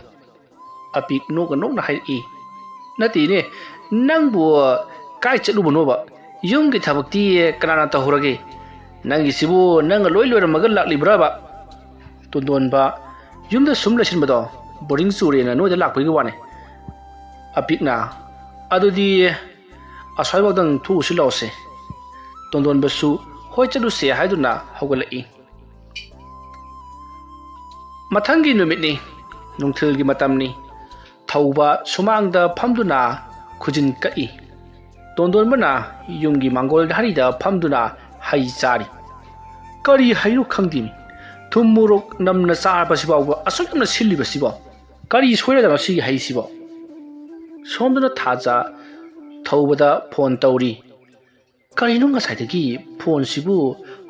ꯑꯄꯤꯛ ꯅꯣꯛꯅ ꯅꯣꯛꯅ ꯍꯥꯏꯔꯛꯏ, "ꯅꯠꯇꯦꯅꯦ, ꯅꯪꯕꯨ ꯀꯥꯏ ꯆꯠꯂꯨꯕꯅꯣꯕ? "ꯌꯨꯝꯒꯤ ꯊꯕꯛꯇꯤ ꯀꯅꯥꯅ ꯇꯧꯍꯧꯔꯒꯦ? ꯅꯪꯒꯤꯁꯤꯕꯨ ꯅꯪꯒ ꯂꯣꯏ ꯂꯣꯏꯔꯝꯃꯒ ꯂꯥꯛꯂꯤꯕ꯭ꯔꯕ?" ꯇꯣꯟꯗꯣꯟꯕ, "ꯌꯨꯝꯗ ꯁꯨꯝ ꯂꯩꯁꯤꯟꯕꯗꯣ ꯕꯣꯔꯤꯡ ꯆꯨꯔꯦꯅ ꯅꯣꯏꯗ ꯂꯥꯛꯄꯒꯤ ꯋꯥꯅꯤ꯫" ꯑꯄꯤꯛꯅ, "ꯑꯗꯨꯗꯤ ꯑꯁ꯭ꯋꯥꯏꯐꯥꯎꯗꯪ ꯊꯣꯛꯎꯁꯤ ꯂꯥꯛꯑꯣꯁꯦ꯫" ꯇꯣꯟꯗꯣꯟꯕꯁꯨ ꯍꯣꯏ ꯆꯠꯂꯨꯁꯦ ꯍꯥꯏꯗꯨꯅ ꯍꯧꯒꯠꯂꯛꯏ꯫ ꯃꯊꯪꯒꯤ ꯅꯨꯃꯤꯠꯅꯤ꯫ ꯅꯨꯡꯊꯤꯜꯒꯤ ꯃꯇꯝꯅꯤ꯫ ꯊꯧꯕ ꯁꯨꯃꯥꯡꯗ ꯐꯝꯗꯨꯅ ꯈꯨꯖꯤꯟ ꯀꯛꯏ꯫ ꯇꯣꯟꯗꯣꯟꯕꯅ ꯌꯨꯝꯒꯤ ꯃꯥꯡꯒꯣꯜ ꯙꯥꯔꯤꯗ ꯐꯝꯗꯨꯅ ꯍꯩ ꯆꯥꯔꯤ꯫ "ꯀꯔꯤ ꯍꯩꯅꯣ ꯈꯪꯗꯦꯃꯤ꯫ ꯊꯨꯝ ꯃꯣꯔꯣꯛ ꯅꯝꯅ ꯆꯥꯕꯁꯤ ꯐꯥꯎꯕ ꯑꯁꯨꯛ ꯌꯥꯝꯅ ꯁꯤꯜꯂꯤꯕꯁꯤꯕꯣ? ꯀꯔꯤ ꯁꯣꯏꯔꯖꯥꯠꯅꯣ ꯁꯤꯒꯤ ꯍꯩꯁꯤꯕꯣ?" ꯁꯣꯝꯗꯅ ꯊꯥꯖ ꯊꯧꯕꯗ ꯐꯣꯟ ꯇꯧꯔꯤ꯫ "ꯀꯔꯤꯅꯣ ꯉꯁꯥꯏꯗꯒꯤ ꯐꯣꯟꯁꯤꯕꯨ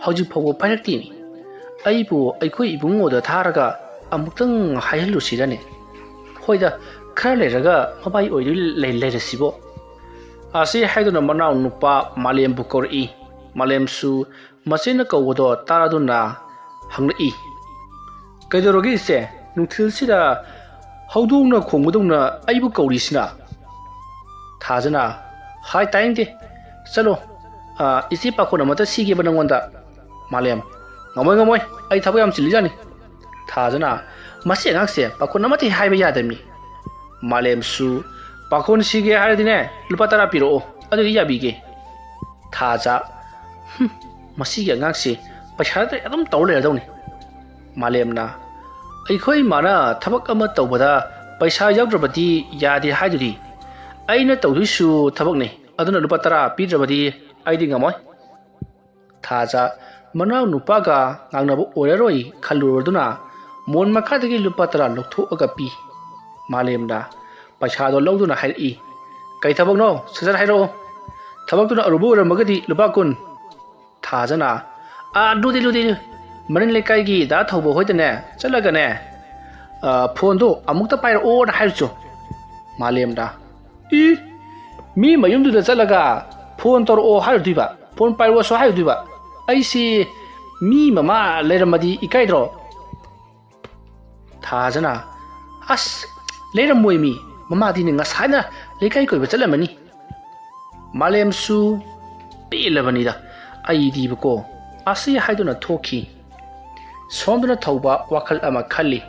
ꯍꯧꯖꯤꯛ ꯐꯥꯎꯕ ꯄꯥꯏꯔꯛꯇꯦꯅꯦ? ꯑꯩꯕꯨ ꯑꯩꯈꯣꯏ ꯏꯕꯨꯡꯉꯣꯗ ꯊꯥꯔꯒ ꯑꯃꯨꯛꯇꯪ ꯍꯥꯏꯍꯜꯂꯨꯁꯤꯔꯅꯦ? ꯍꯣꯏꯗ, ꯈꯔ ꯂꯩꯔꯒ ꯃꯕꯥꯏ ꯑꯣꯏꯗꯣꯏ ꯂꯩ-, ꯂꯩꯔꯁꯤꯕꯣ꯫" ꯑꯁꯤ ꯍꯥꯏꯗꯨꯅ ꯃꯅꯥꯎ ꯅꯨꯄꯥ ꯃꯥꯂꯦꯝꯕꯨ ꯀꯧꯔꯛꯏ꯫ ꯃꯥꯂꯦꯝꯁꯨ ꯃꯆꯦꯅ ꯀꯧꯕꯗꯣ ꯇꯥꯔꯗꯨꯅ ꯍꯪꯂꯛꯏ, "ꯀꯩꯗꯧꯔꯒꯦ ꯏꯆꯦ? ꯅꯨꯡꯊꯤꯜꯁꯤꯗ ꯍꯧꯗꯣꯡꯅ ꯈꯣꯡꯕꯗꯧꯅ ꯑꯩꯕꯨ ꯀꯧꯔꯤꯁꯤꯅ?" ꯊꯥꯖꯅ, "ꯍꯥꯏ ꯇꯥꯏꯅꯤꯡꯗꯦ꯫ ꯆꯠꯂꯣ, ꯑ, ꯏꯆꯦ ꯄꯥꯈꯣꯟ ꯑꯃꯇ ꯁꯤꯒꯦꯕ ꯅꯪꯉꯣꯟꯗ꯫" ꯃꯥꯂꯦꯝ, "ꯉꯝꯃꯣꯏ, ꯉꯝꯃꯣꯏ, ꯑꯩ ꯊꯕꯛ ꯌꯥꯝ ꯆꯤꯜꯂꯤꯖꯥꯠꯅꯤ꯫" ꯊꯥꯖꯅ, "ꯃꯁꯤ ꯑꯉꯥꯡꯁꯦ ꯄꯥꯈꯣꯟ ꯑꯃꯠꯇ ꯍꯦꯛ ꯍꯥꯏꯕ ꯌꯥꯗꯕꯅꯤ꯫" ꯃꯥꯂꯦꯝꯁꯨ, "ꯄꯥꯈꯣꯟ ꯁꯤꯒꯦ ꯍꯥꯏꯔꯗꯤꯅꯦ, ꯂꯨꯄꯥ ꯇꯔꯥ ꯄꯤꯔꯛꯑꯣ, ꯑꯗꯨꯗꯤ ꯌꯥꯕꯤꯒꯦ꯫" ꯊꯥꯖ, "ꯍꯨꯝ, ꯃꯁꯤꯒꯤ ꯑꯉꯥꯡꯁꯤ ꯄꯩꯁꯥꯗ ꯑꯗꯨꯝ ꯇꯧꯔ ꯂꯩꯔꯗꯧꯅꯤ꯫" ꯃꯥꯂꯦꯝꯅ, "ꯑꯩꯈꯣꯏ ꯃꯥꯅ ꯊꯕꯛ ꯑꯃ ꯇꯧꯕꯗ ꯄꯩꯁꯥ ꯌꯥꯎꯗ꯭ꯔꯕꯗꯤ ꯌꯥꯗꯦ ꯍꯥꯏꯗꯨꯗꯤ꯫ ꯑꯩꯅ ꯇꯧꯗꯣꯏꯁꯨ ꯊꯕꯛꯅꯤ, ꯑꯗꯨꯅ ꯂꯨꯄꯥ ꯇꯔꯥ ꯄꯤꯗ꯭ꯔꯕꯗꯤ ꯑꯩꯗꯤ ꯉꯝꯃꯣꯏ꯫" ꯊꯥꯖ, ꯃꯅꯥꯎ ꯅꯨꯄꯥꯒ ꯉꯥꯡꯅꯕ ꯑꯣꯏꯔꯔꯣꯏ ꯈꯜꯂꯨꯔꯗꯨꯅ ꯃꯣꯟ ꯃꯈꯥꯗꯒꯤ ꯂꯨꯄꯥ ꯇꯔꯥ ꯂꯧꯊꯣꯛꯑꯒ ꯄꯤ꯫ ꯃꯥꯂꯦꯝꯅ ꯄꯩꯁꯥꯗꯣ ꯂꯧꯗꯨꯅ ꯍꯥꯏꯔꯛꯏ, "ꯀꯩ ꯊꯕꯛꯅꯣ? ꯁꯠ ꯁꯠ ꯍꯥꯏꯔꯛꯑꯣ꯫ ꯊꯕꯛꯇꯨꯅ ꯑꯔꯨꯕ ꯑꯣꯏꯔꯝꯃꯒꯗꯤ ꯂꯨꯄꯥ ꯀꯨꯟ꯫" ꯊꯥꯖꯅ, "ꯑꯥ, ꯑꯗꯨꯗꯤ, ꯑꯗꯨꯗꯤ, ꯃꯅꯤꯡ ꯂꯩꯀꯥꯏꯒꯤ ꯗꯥ ꯊꯧꯕ ꯍꯣꯏꯗꯅꯦ ꯆꯠꯂꯒꯅꯦ, ꯑ, ꯐꯣꯟꯗꯣ ꯑꯃꯨꯛꯇ ꯄꯥꯏꯔꯛꯑꯣꯅ ꯍꯥꯏꯔꯨꯆꯣ꯫" ꯃꯥꯂꯦꯝꯅ, "ꯏ, ꯃꯤ ꯃꯌꯨꯝꯗꯨꯗ ꯆꯠꯂꯒ ꯐꯣꯟ ꯇꯧꯔꯛꯑꯣ ꯍꯥꯏꯔꯨꯗꯣꯏꯕ, ꯐꯣꯟ ꯄꯥꯏꯔꯛꯑꯣꯁꯨ ꯍꯥꯏꯔꯨꯗꯣꯏꯕ? ꯑꯩꯁꯤ ꯃꯤ ꯃꯃꯥ ꯂꯩꯔꯝꯃꯗꯤ ꯏꯀꯥꯏꯗ꯭ꯔꯣ?" ꯊꯥꯖꯅ, "ꯑꯁ, ꯂꯩꯔꯝꯃꯣꯏ ꯃꯤ, ꯃꯃꯥꯗꯤꯅꯦ ꯉꯁꯥꯏꯅ ꯂꯩꯀꯥꯏ ꯀꯣꯏꯕ ꯆꯠꯂꯝꯃꯅꯤ꯫" ꯃꯥꯂꯦꯝꯁꯨ, ꯄꯦꯜꯂꯕꯅꯤꯗ ꯑꯩꯗꯤꯕꯀꯣ꯫ ꯑꯁꯤ ꯍꯥꯏꯗꯨꯅ ꯊꯣꯛꯈꯤ꯫ ꯁꯣꯝꯗꯅ ꯊꯧꯕ ꯋꯥꯈꯜ ꯑꯃ ꯈꯜꯂꯤ꯫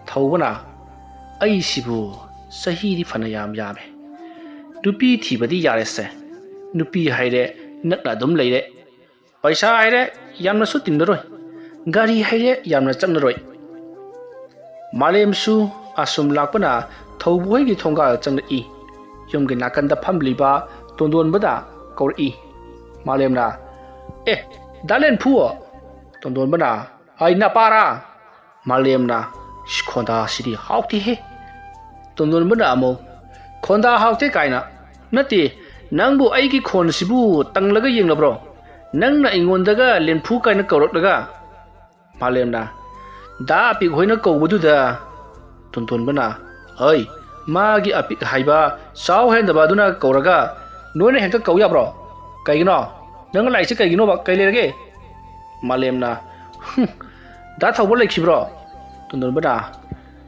ꯊꯧꯕꯅ, "ꯑꯩꯁꯤꯕꯨ ꯆꯍꯤꯗꯤ ꯐꯅ ꯌꯥꯝ ꯌꯥꯝꯃꯦ꯫ ꯅꯨꯄꯤ ꯊꯤꯕꯗꯤ ꯌꯥꯔꯦꯁꯦ꯫ ꯅꯨꯄꯤ ꯍꯥꯏꯔꯦ ꯅꯛꯅ ꯑꯗꯨꯝ ꯂꯩꯔꯦ꯫ ꯄꯩꯁꯥ ꯍꯥꯏꯔꯦ ꯌꯥꯝꯅꯁꯨ ꯇꯤꯡꯂꯔꯣꯏ꯫ ꯒꯥꯔꯤ ꯍꯥꯏꯔꯦ ꯌꯥꯝꯅ ꯆꯪꯂꯔꯣꯏ꯫" ꯃꯥꯂꯦꯝꯁꯨ ꯑꯁꯨꯝ ꯂꯥꯛꯄꯅ ꯊꯧꯕ ꯍꯣꯏꯒꯤ ꯊꯣꯡꯒꯥꯜ ꯆꯪꯂꯛꯏ꯫ ꯌꯨꯝꯒꯤ ꯅꯥꯀꯟꯗ ꯐꯝꯂꯤꯕ ꯇꯣꯟꯗꯣꯟꯕꯗ ꯀꯧꯔꯛꯏ꯫ ꯃꯥꯂꯦꯝꯅ, "ꯑꯦ, ꯗꯥ ꯂꯦꯟꯐꯨ!" ꯇꯣꯟꯗꯣꯟꯕꯅ, "ꯑꯩ ꯅꯄꯥꯔꯥ?" ꯃꯥꯂꯦꯝꯅ, "ꯏꯁ, ꯈꯣꯟꯗꯥꯁꯤꯗꯤ ꯍꯥꯎꯇꯦꯍꯦ!" ꯇꯣꯟꯗꯣꯟꯕꯅ ꯑꯃꯨꯛ, "ꯈꯣꯟꯗꯥ ꯍꯥꯎꯇꯦ ꯀꯥꯏꯅ? ꯅꯠꯇꯦ, ꯅꯪꯕꯨ ꯑꯩꯒꯤ ꯈꯣꯟꯁꯤꯕꯨ ꯇꯪꯂꯒ ꯌꯦꯡꯂꯕ꯭ꯔꯣ? ꯅꯪꯅ ꯑꯩꯉꯣꯟꯗꯒ ꯂꯦꯟꯐꯨ ꯀꯥꯏꯅ ꯀꯧꯔꯛꯂꯒ?" ꯃꯥꯂꯦꯝꯅ, "ꯗꯥ ꯑꯄꯤꯛ ꯍꯣꯏꯅ ꯀꯧꯕꯗꯨꯗ꯫" ꯇꯣꯟꯗꯣꯟꯕꯅ, "ꯍꯩ, ꯃꯥꯒꯤ ꯑꯄꯤꯛ ꯍꯥꯏꯕ ꯆꯥꯎ ꯍꯦꯟꯗꯕ ꯑꯗꯨꯅ ꯀꯧꯔꯒ ꯅꯣꯏꯅ ꯍꯦꯛꯇ ꯀꯧ ꯌꯥꯕ꯭ꯔꯣ? ꯀꯩꯒꯤꯅꯣ? ꯅꯪ ꯂꯥꯛꯏꯁꯦ ꯀꯩꯒꯤꯅꯣꯕ? ꯀꯩ ꯂꯩꯔꯒꯦ?" ꯃꯥꯂꯦꯝꯅ, "ꯍꯨꯝ, ꯗꯥ ꯊꯧꯕ ꯂꯩꯈꯤꯕ꯭ꯔꯣ?" ꯇꯣꯟꯗꯣꯟꯕꯅ,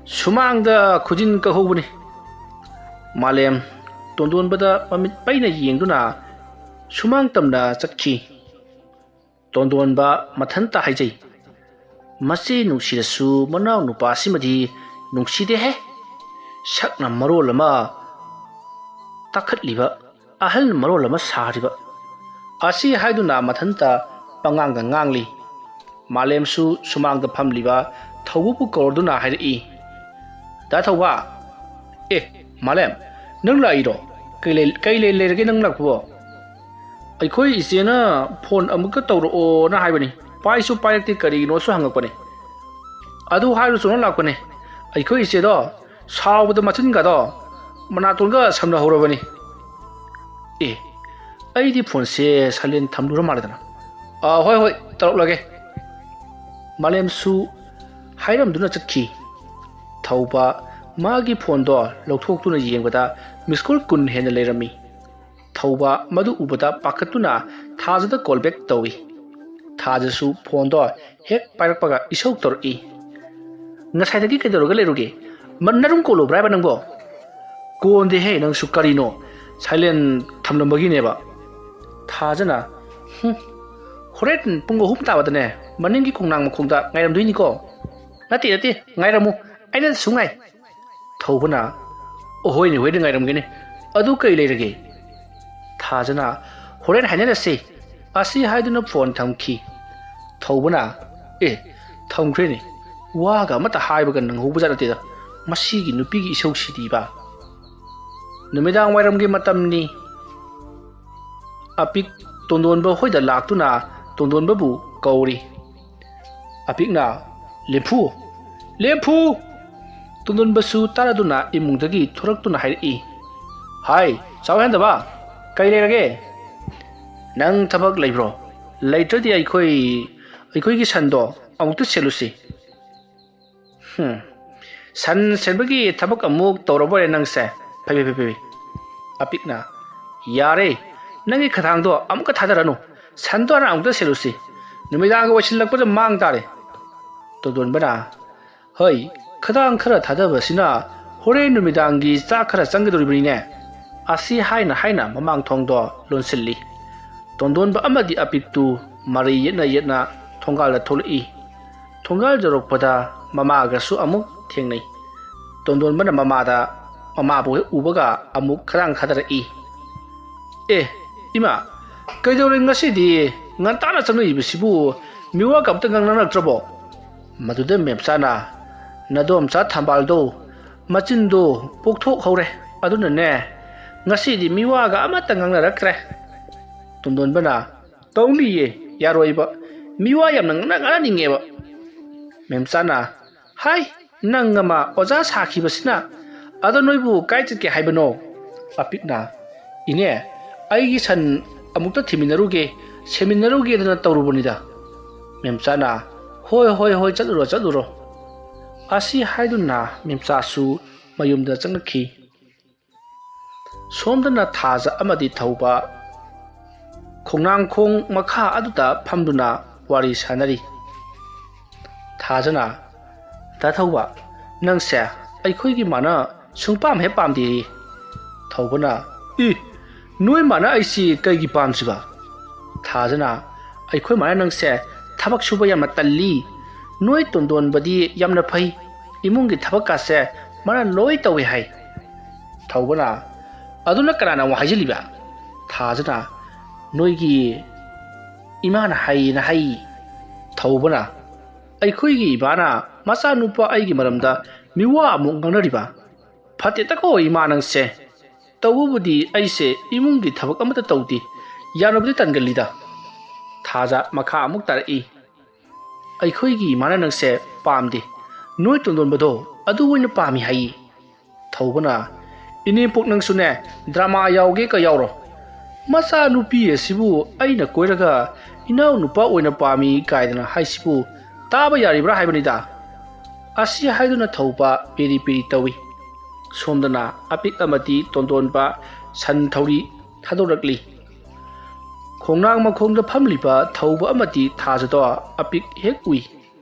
"ꯁꯨꯃꯥꯡꯗ ꯈꯨꯖꯤꯟ ꯀꯛꯍꯧꯕꯅꯤ꯫" ꯃꯥꯂꯦꯝ ꯇꯣꯟꯗꯣꯟꯕꯗ ꯃꯃꯤꯠ ꯄꯩꯅ ꯌꯦꯡꯗꯨꯅ ꯁꯨꯃꯥꯡ ꯇꯝꯅ ꯆꯠꯈꯤ꯫ ꯇꯣꯟꯗꯣꯟꯕ ꯃꯊꯟꯇ ꯍꯥꯏꯖꯩ, "ꯃꯆꯦ ꯅꯨꯡꯁꯤꯔꯁꯨ ꯃꯅꯥꯎ ꯅꯨꯄꯥꯁꯤꯃꯗꯤ ꯅꯨꯡꯁꯤꯗꯦꯍꯦ꯫ ꯁꯛꯅ ꯃꯔꯣꯜ ꯑꯃ ꯇꯥꯈꯠꯂꯤꯕ, ꯑꯍꯜ ꯃꯔꯣꯜ ꯑꯃ ꯁꯥꯔꯤꯕ꯫" ꯑꯁꯤ ꯍꯥꯏꯗꯨꯅ ꯃꯊꯟꯇ ꯄꯉꯥꯡꯗ ꯉꯥꯡꯂꯤ꯫ ꯃꯥꯂꯦꯝꯁꯨ ꯁꯨꯃꯥꯡꯗ ꯐꯝꯂꯤꯕ ꯊꯧꯕꯕꯨ ꯀꯧꯔꯗꯨꯅ ꯍꯥꯏꯔꯛꯏ, "ꯗꯥ ꯊꯧꯕ, ꯑꯦ, ꯃꯥꯂꯦꯝ, ꯅꯪ ꯂꯥꯛꯏꯔꯣ? ꯀꯩ ꯂꯩ-, ꯀꯩ ꯂꯩ-, ꯂꯩꯔꯒꯦ ꯅꯪ ꯂꯥꯛꯄꯕꯣ?" "ꯑꯩꯈꯣꯏ ꯏꯆꯦꯅ ꯐꯣꯟ ꯑꯃꯨꯛꯀ ꯇꯧꯔꯛꯑꯣꯅ ꯍꯥꯏꯕꯅꯤ, ꯄꯥꯏꯁꯨ ꯄꯥꯏꯔꯛꯇꯦ, ꯀꯔꯤꯒꯤꯅꯣꯁꯨ ꯍꯪꯉꯛꯄꯅꯤ꯫ ꯑꯗꯨ ꯍꯥꯏꯔꯨ ꯆꯣꯅ ꯂꯥꯛꯄꯅꯦ꯫ ꯑꯩꯈꯣꯏ ꯏꯆꯦꯗꯣ ꯁꯥꯎꯕꯗ ꯃꯆꯤꯟꯒꯗꯣ ꯃꯅꯥꯇꯣꯟꯒ ꯁꯝꯅꯍꯧꯔꯕꯅꯤ꯫" "ꯑꯦ, ꯑꯩꯗꯤ ꯐꯣꯟꯁꯦ ꯁꯥꯏꯂꯦꯟ ꯊꯝꯂꯨꯔ ꯃꯥꯜꯂꯦꯗꯅ꯫ ꯑꯥ, ꯍꯣꯏ, ꯍꯣꯏ, ꯇꯧꯔꯛꯂꯒꯦ꯫" ꯃꯥꯂꯦꯝꯁꯨ ꯍꯥꯏꯔꯝꯗꯨꯅ ꯆꯠꯈꯤ꯫ ꯊꯧꯕ ꯃꯥꯒꯤ ꯐꯣꯟꯗꯣ ꯂꯧꯊꯣꯛꯇꯨꯅ ꯌꯦꯡꯕꯗ ꯃꯤꯁ ꯀꯣꯜ ꯀꯨꯟ ꯍꯦꯟꯅ ꯂꯩꯔꯝꯃꯤ꯫ ꯊꯧꯕ ꯃꯗꯨ ꯎꯕꯗ ꯄꯥꯈꯠꯇꯨꯅ ꯊꯥꯖꯗ ꯀꯣꯜ ꯕꯦꯛ ꯇꯧꯏ꯫ ꯊꯥꯖꯁꯨ ꯐꯣꯟꯗꯣ ꯍꯦꯛ ꯄꯥꯏꯔꯛꯄꯒ ꯏꯁꯧ ꯇꯧꯔꯛꯏ, "ꯉꯁꯥꯏꯗꯒꯤ ꯀꯩꯗꯧꯔꯒ ꯂꯩꯔꯨꯒꯦ? ꯃ-, ꯅꯔꯨꯝ ꯀꯣꯜꯂꯨꯕ꯭ꯔꯥ ꯍꯥꯏꯕ ꯅꯪꯕꯣ?" "ꯀꯣꯟꯗꯦꯍꯦ, ꯅꯪꯁꯨ ꯀꯔꯤꯅꯣ? ꯁꯥꯏꯂꯦꯟ ꯊꯝꯂꯝꯕꯒꯤꯅꯦꯕ꯫" ꯊꯥꯖꯅ, "ꯍꯨꯝ, ꯍꯣꯔꯦꯟ ꯄꯨꯡ ꯑꯍꯨꯝ ꯇꯥꯕꯗꯅꯦ ꯃꯅꯤꯡꯒꯤ ꯈꯣꯡꯅꯥꯡ ꯃꯈꯣꯡꯗ ꯉꯥꯏꯔꯝꯗꯣꯏꯅꯤꯀꯣ?" "ꯅꯠꯇꯦ, ꯅꯠꯇꯦ, ꯉꯥꯏꯔꯝꯃꯨ, ꯑꯩꯅꯁꯨ ꯉꯥꯏ꯫" ꯊꯧꯕꯅ, "ꯑꯣꯍꯣꯏꯅꯦ, ꯍꯣꯏꯅꯦ, ꯉꯥꯏꯔꯝꯒꯦꯅꯦ꯫ ꯑꯗꯨ ꯀꯩ ꯂꯩꯔꯒꯦ?" ꯊꯥꯖꯅ, "ꯍꯣꯔꯦꯟ ꯍꯥꯏꯅꯔꯁꯤ" ꯑꯁꯤ ꯍꯥꯏꯗꯨꯅ ꯐꯣꯟ ꯊꯝꯈꯤ꯫ ꯊꯧꯕꯅ, "ꯑꯦ, ꯊꯝꯈ꯭ꯔꯦꯅꯦ꯫ ꯋꯥꯒ ꯑꯃꯠꯇ ꯍꯥꯏꯕꯒ ꯅꯪꯍꯧꯕꯖꯥꯠ ꯅꯠꯇꯦꯗ꯫ ꯃꯁꯤꯒꯤ ꯅꯨꯄꯤꯒꯤ ꯏꯁꯧꯁꯤꯗꯤꯕ꯫" ꯅꯨꯃꯤꯗꯥꯡ ꯋꯥꯏꯔꯝꯒꯤ ꯃꯇꯝꯅꯤ꯫ ꯑꯄꯤꯛ ꯇꯣꯟꯗꯣꯟꯕ ꯍꯣꯏꯗ ꯂꯥꯛꯇꯨꯅ ꯇꯣꯟꯗꯣꯟꯕꯕꯨ ꯀꯧꯔꯤ꯫ ꯑꯄꯤꯛꯅ, "ꯂꯦꯝꯐꯨ! ꯂꯦꯝꯐꯨ!" ꯇꯣꯟꯗꯣꯟꯕꯁꯨ ꯇꯥꯔꯗꯨꯅ ꯏꯃꯨꯡꯗꯒꯤ ꯊꯣꯔꯛꯇꯨꯅ ꯍꯥꯏꯔꯛꯏ꯫ "ꯍꯥꯏ, ꯆꯥꯎ ꯍꯦꯟꯗꯕ, ꯀꯩ ꯂꯩꯔꯒꯦ?" "ꯅꯪ ꯊꯕꯛ ꯂꯩꯕ꯭ꯔꯣ? ꯂꯩꯇ꯭ꯔꯗꯤ ꯑꯩꯈꯣꯏ, ꯑꯩꯈꯣꯏꯒꯤ ꯁꯟꯗꯣ ꯑꯃꯨꯛꯇ ꯁꯦꯠꯂꯨꯁꯤ꯫" "ꯍꯨꯝ, ꯁꯟ ꯁꯦꯟꯕꯒꯤ ꯊꯕꯛ ꯑꯃꯨꯛ ꯇꯧꯔꯕꯣꯏꯔꯦ ꯅꯪꯁꯦ? ꯐꯩ, ꯐꯩ, ꯐꯩ, ꯐꯩ꯫" ꯑꯄꯤꯛꯅ, "ꯌꯥꯔꯦ, ꯅꯪꯒꯤ ꯈꯗꯥꯡꯗꯣ ꯑꯃꯨꯛꯀ ꯊꯥꯗꯔꯅꯨ꯫ ꯁꯟꯗꯣ ꯍꯥꯟꯅ ꯑꯃꯨꯛꯇ ꯁꯦꯠꯂꯨꯁꯤ꯫ ꯅꯨꯃꯤꯗꯥꯡꯒ ꯑꯣꯏꯁꯤꯜꯂꯛꯄꯗ ꯃꯥꯡ ꯇꯥꯔꯦ꯫" ꯇꯣꯟꯗꯣꯟꯕꯅ, "ꯍꯣꯏ, ꯈꯗꯥꯡ ꯈꯔ ꯊꯥꯗꯕꯁꯤꯅ ꯍꯣꯔꯦꯟ ꯅꯨꯃꯤꯗꯥꯡꯒꯤ ꯆꯥꯛ ꯈꯔ ꯆꯪꯒꯗꯧꯔꯤꯕꯅꯤꯅꯦ꯫" ꯑꯁꯤ ꯍꯥꯏꯅ ꯍꯥꯏꯅ ꯃꯃꯥꯡ ꯊꯣꯡꯗꯣ ꯂꯣꯟꯁꯤꯜꯂꯤ꯫ ꯇꯣꯟꯗꯣꯟꯕ ꯑꯃꯗꯤ ꯑꯄꯤꯛꯇꯨ ꯃꯔꯩ ꯌꯦꯠꯅ ꯌꯦꯠꯅ ꯊꯣꯡꯒꯥꯜꯗ ꯊꯣꯛꯂꯛꯏ꯫ ꯊꯣꯡꯒꯥꯜ ꯌꯧꯔꯛꯄꯗ ꯃꯃꯥꯒꯁꯨ ꯑꯃꯨꯛ ꯊꯦꯡꯅꯩ꯫ ꯇꯣꯟꯗꯣꯟꯕꯅ ꯃꯃꯥꯗ, ꯃꯃꯥꯕꯨ ꯍꯦꯛ ꯎꯕꯒ ꯑꯃꯨꯛ ꯈꯗꯥꯡ ꯊꯥꯗꯔꯛꯏ꯫ "ꯑꯦ, ꯏꯃꯥ, ꯀꯩꯗꯧꯔꯦ ꯉꯁꯤꯗꯤ ꯉꯟꯇꯥꯅ ꯆꯪꯂꯛꯏꯕꯁꯤꯕꯨ? ꯃꯤꯋꯥꯒ ꯑꯝꯇ ꯉꯥꯡꯅꯔꯛꯇ꯭ꯔꯕꯣ?" ꯃꯗꯨꯗ ꯃꯦꯝꯆꯥꯅ, "ꯅꯗꯣꯝꯆꯥ ꯊꯝꯕꯥꯜꯗꯣ ꯃꯆꯤꯟꯗꯣ ꯄꯣꯛꯊꯣꯛꯍꯧꯔꯦ꯫ ꯑꯗꯨꯅꯅꯦ, ꯉꯁꯤꯗꯤ ꯃꯤꯋꯥꯒ ꯑꯃꯠꯇ ꯉꯥꯡꯅꯔꯛꯇ꯭ꯔꯦ꯫" ꯇꯣꯟꯗꯣꯟꯕꯅ, "ꯇꯧꯅꯤꯌꯦ, ꯌꯥꯔꯣꯏꯕ꯫ ꯃꯤꯋꯥ ꯌꯥꯝꯅ ꯉꯥꯡꯅ-, ꯉꯥꯡꯅꯅꯤꯡꯉꯦꯕ꯫" ꯃꯦꯝꯆꯥꯅ, "ꯍꯥꯏ, ꯅꯪ ꯑꯃ ꯑꯣꯖꯥ ꯁꯥꯈꯤꯕꯁꯤꯅ꯫ ꯑꯗꯣ ꯅꯣꯏꯕꯨ ꯀꯥꯏ ꯆꯠꯀꯦ ꯍꯥꯏꯕꯅꯣ?" ꯑꯄꯤꯛꯅ, "ꯏꯅꯦ, ꯑꯩꯒꯤ ꯁꯟ ꯑꯃꯨꯛꯇ ꯊꯤꯃꯤꯟꯅꯔꯨꯒꯦ, ꯁꯦꯝꯃꯤꯟꯅꯔꯨꯒꯦꯗꯅ ꯇꯧꯔꯨꯕꯅꯤꯗ꯫" ꯃꯦꯝꯆꯥꯅ, "ꯍꯣꯏ, ꯍꯣꯏ, ꯍꯣꯏ, ꯆꯠꯂꯨꯔꯣ, ꯆꯠꯂꯨꯔꯣ꯫" ꯑꯁꯤ ꯍꯥꯏꯗꯨꯅ ꯃꯦꯝꯆꯥꯁꯨ ꯃꯌꯨꯝꯗ ꯆꯪꯂꯛꯈꯤ꯫ ꯁꯣꯝꯗꯅ ꯊꯥꯖ ꯑꯃꯗꯤ ꯊꯧꯕ ꯈꯣꯡꯅꯥꯡꯈꯣꯡ ꯃꯈꯥ ꯑꯗꯨꯗ ꯐꯝꯗꯨꯅ ꯋꯥꯔꯤ ꯁꯥꯅꯔꯤ꯫ ꯊꯥꯖꯅ, "ꯗꯥ ꯊꯧꯕ, ꯅꯪꯁꯦ ꯑꯩꯈꯣꯏꯒꯤ ꯃꯥꯅ ꯁꯨꯡꯄꯥꯝ ꯍꯦꯛ ꯄꯥꯝꯗꯦꯌꯦ꯫" ꯊꯧꯕꯅ, "ꯏ, "ꯅꯣꯏ ꯃꯥꯅ ꯑꯩꯁꯤ ꯀꯩꯒꯤ ꯄꯥꯝꯗ꯭ꯔꯤꯕ?" ꯊꯥꯖꯅ, "ꯑꯩꯈꯣꯏ ꯃꯥꯅ ꯅꯪꯁꯦ ꯊꯕꯛ ꯁꯨꯕ ꯌꯥꯝꯅ ꯇꯜꯂꯤ, ꯅꯣꯏ ꯇꯣꯟꯗꯣꯟꯕꯗꯤ ꯌꯥꯝꯅ ꯐꯩ, ꯏꯃꯨꯡꯒꯤ ꯊꯕꯛꯀꯥꯁꯦ ꯃꯥꯅ ꯂꯣꯏ ꯇꯧꯏ ꯍꯥꯏ꯫" ꯊꯧꯕꯅ, "ꯑꯗꯨꯅ ꯀꯅꯥꯅ ꯑꯃꯨꯛ ꯍꯥꯏꯖꯤꯜꯂꯤꯕ?" ꯊꯥꯖꯅ, "ꯅꯣꯏꯒꯤ ꯏꯃꯥꯅ ꯍꯥꯏꯌꯦꯅ ꯍꯥꯏ꯫" ꯊꯧꯕꯅ, "ꯑꯩꯈꯣꯏꯒꯤ ꯏꯃꯥꯅ ꯃꯆꯥꯅꯨꯄꯥ ꯑꯩꯒꯤ ꯃꯔꯝꯗ ꯃꯤꯋꯥ ꯑꯃꯨꯛ ꯉꯥꯡꯅꯔꯤꯕ? ꯐꯠꯇꯦꯗꯀꯣ ꯏꯃꯥ ꯅꯪꯁꯦ꯫ ꯇꯧꯕꯕꯨꯗꯤ ꯑꯩꯁꯦ ꯏꯃꯨꯡꯒꯤ ꯊꯕꯛ ꯑꯃꯠꯇ ꯇꯧꯗꯦ, ꯌꯥꯝꯅꯕꯨꯗꯤ ꯇꯟꯒꯜꯂꯤꯗ꯫" ꯊꯥꯖ ꯃꯈꯥ ꯑꯃꯨꯛ ꯇꯥꯔꯛꯏ, "ꯑꯩꯈꯣꯏꯒꯤ ꯏꯃꯥꯅ ꯅꯪꯁꯦ ꯄꯥꯝꯗꯦ, ꯅꯣꯏ ꯇꯣꯟꯗꯣꯟꯕꯗꯣ ꯑꯗꯨ ꯑꯣꯏꯅ ꯄꯥꯝꯃꯤ ꯍꯥꯏꯌꯦ꯫" ꯊꯧꯕꯅ, "ꯏꯅꯦꯝꯄꯣꯛ ꯅꯪꯁꯨꯅꯦ ꯗ꯭ꯔꯃꯥ ꯌꯥꯎꯒꯦ ꯀ ꯌꯥꯎꯔꯣ꯫ ꯃꯆꯥ ꯅꯨꯄꯤ ꯑꯁꯤꯕꯨ ꯑꯩꯅ ꯀꯣꯏꯔꯒ ꯏꯅꯥꯎ ꯅꯨꯄꯥ ꯑꯣꯏꯅ ꯄꯥꯝꯃꯤ ꯀꯥꯏꯗꯅ ꯍꯥꯏꯁꯤꯕꯨ ꯇꯥꯕ ꯌꯥꯔꯤꯕ꯭ꯔꯥ ꯍꯥꯏꯕꯅꯤꯗ꯫" ꯑꯁꯤ ꯍꯥꯏꯗꯨꯅ ꯊꯧꯕ ꯄꯦꯔꯤ ꯄꯦꯔꯤ ꯇꯧꯏ꯫ ꯁꯣꯝꯗꯅ ꯑꯄꯤꯛ ꯑꯃꯗꯤ ꯇꯣꯟꯗꯣꯟꯕ ꯁꯟ ꯊꯧꯔꯤ ꯊꯥꯗꯣꯔꯛꯂꯤ꯫ ꯈꯣꯡꯅꯥꯡ ꯃꯈꯣꯡꯗ ꯐꯝꯂꯤꯕ ꯊꯧꯕ ꯑꯃꯗꯤ ꯊꯥꯖꯗꯣ ꯑꯄꯤꯛ ꯍꯦꯛ ꯎꯏ꯫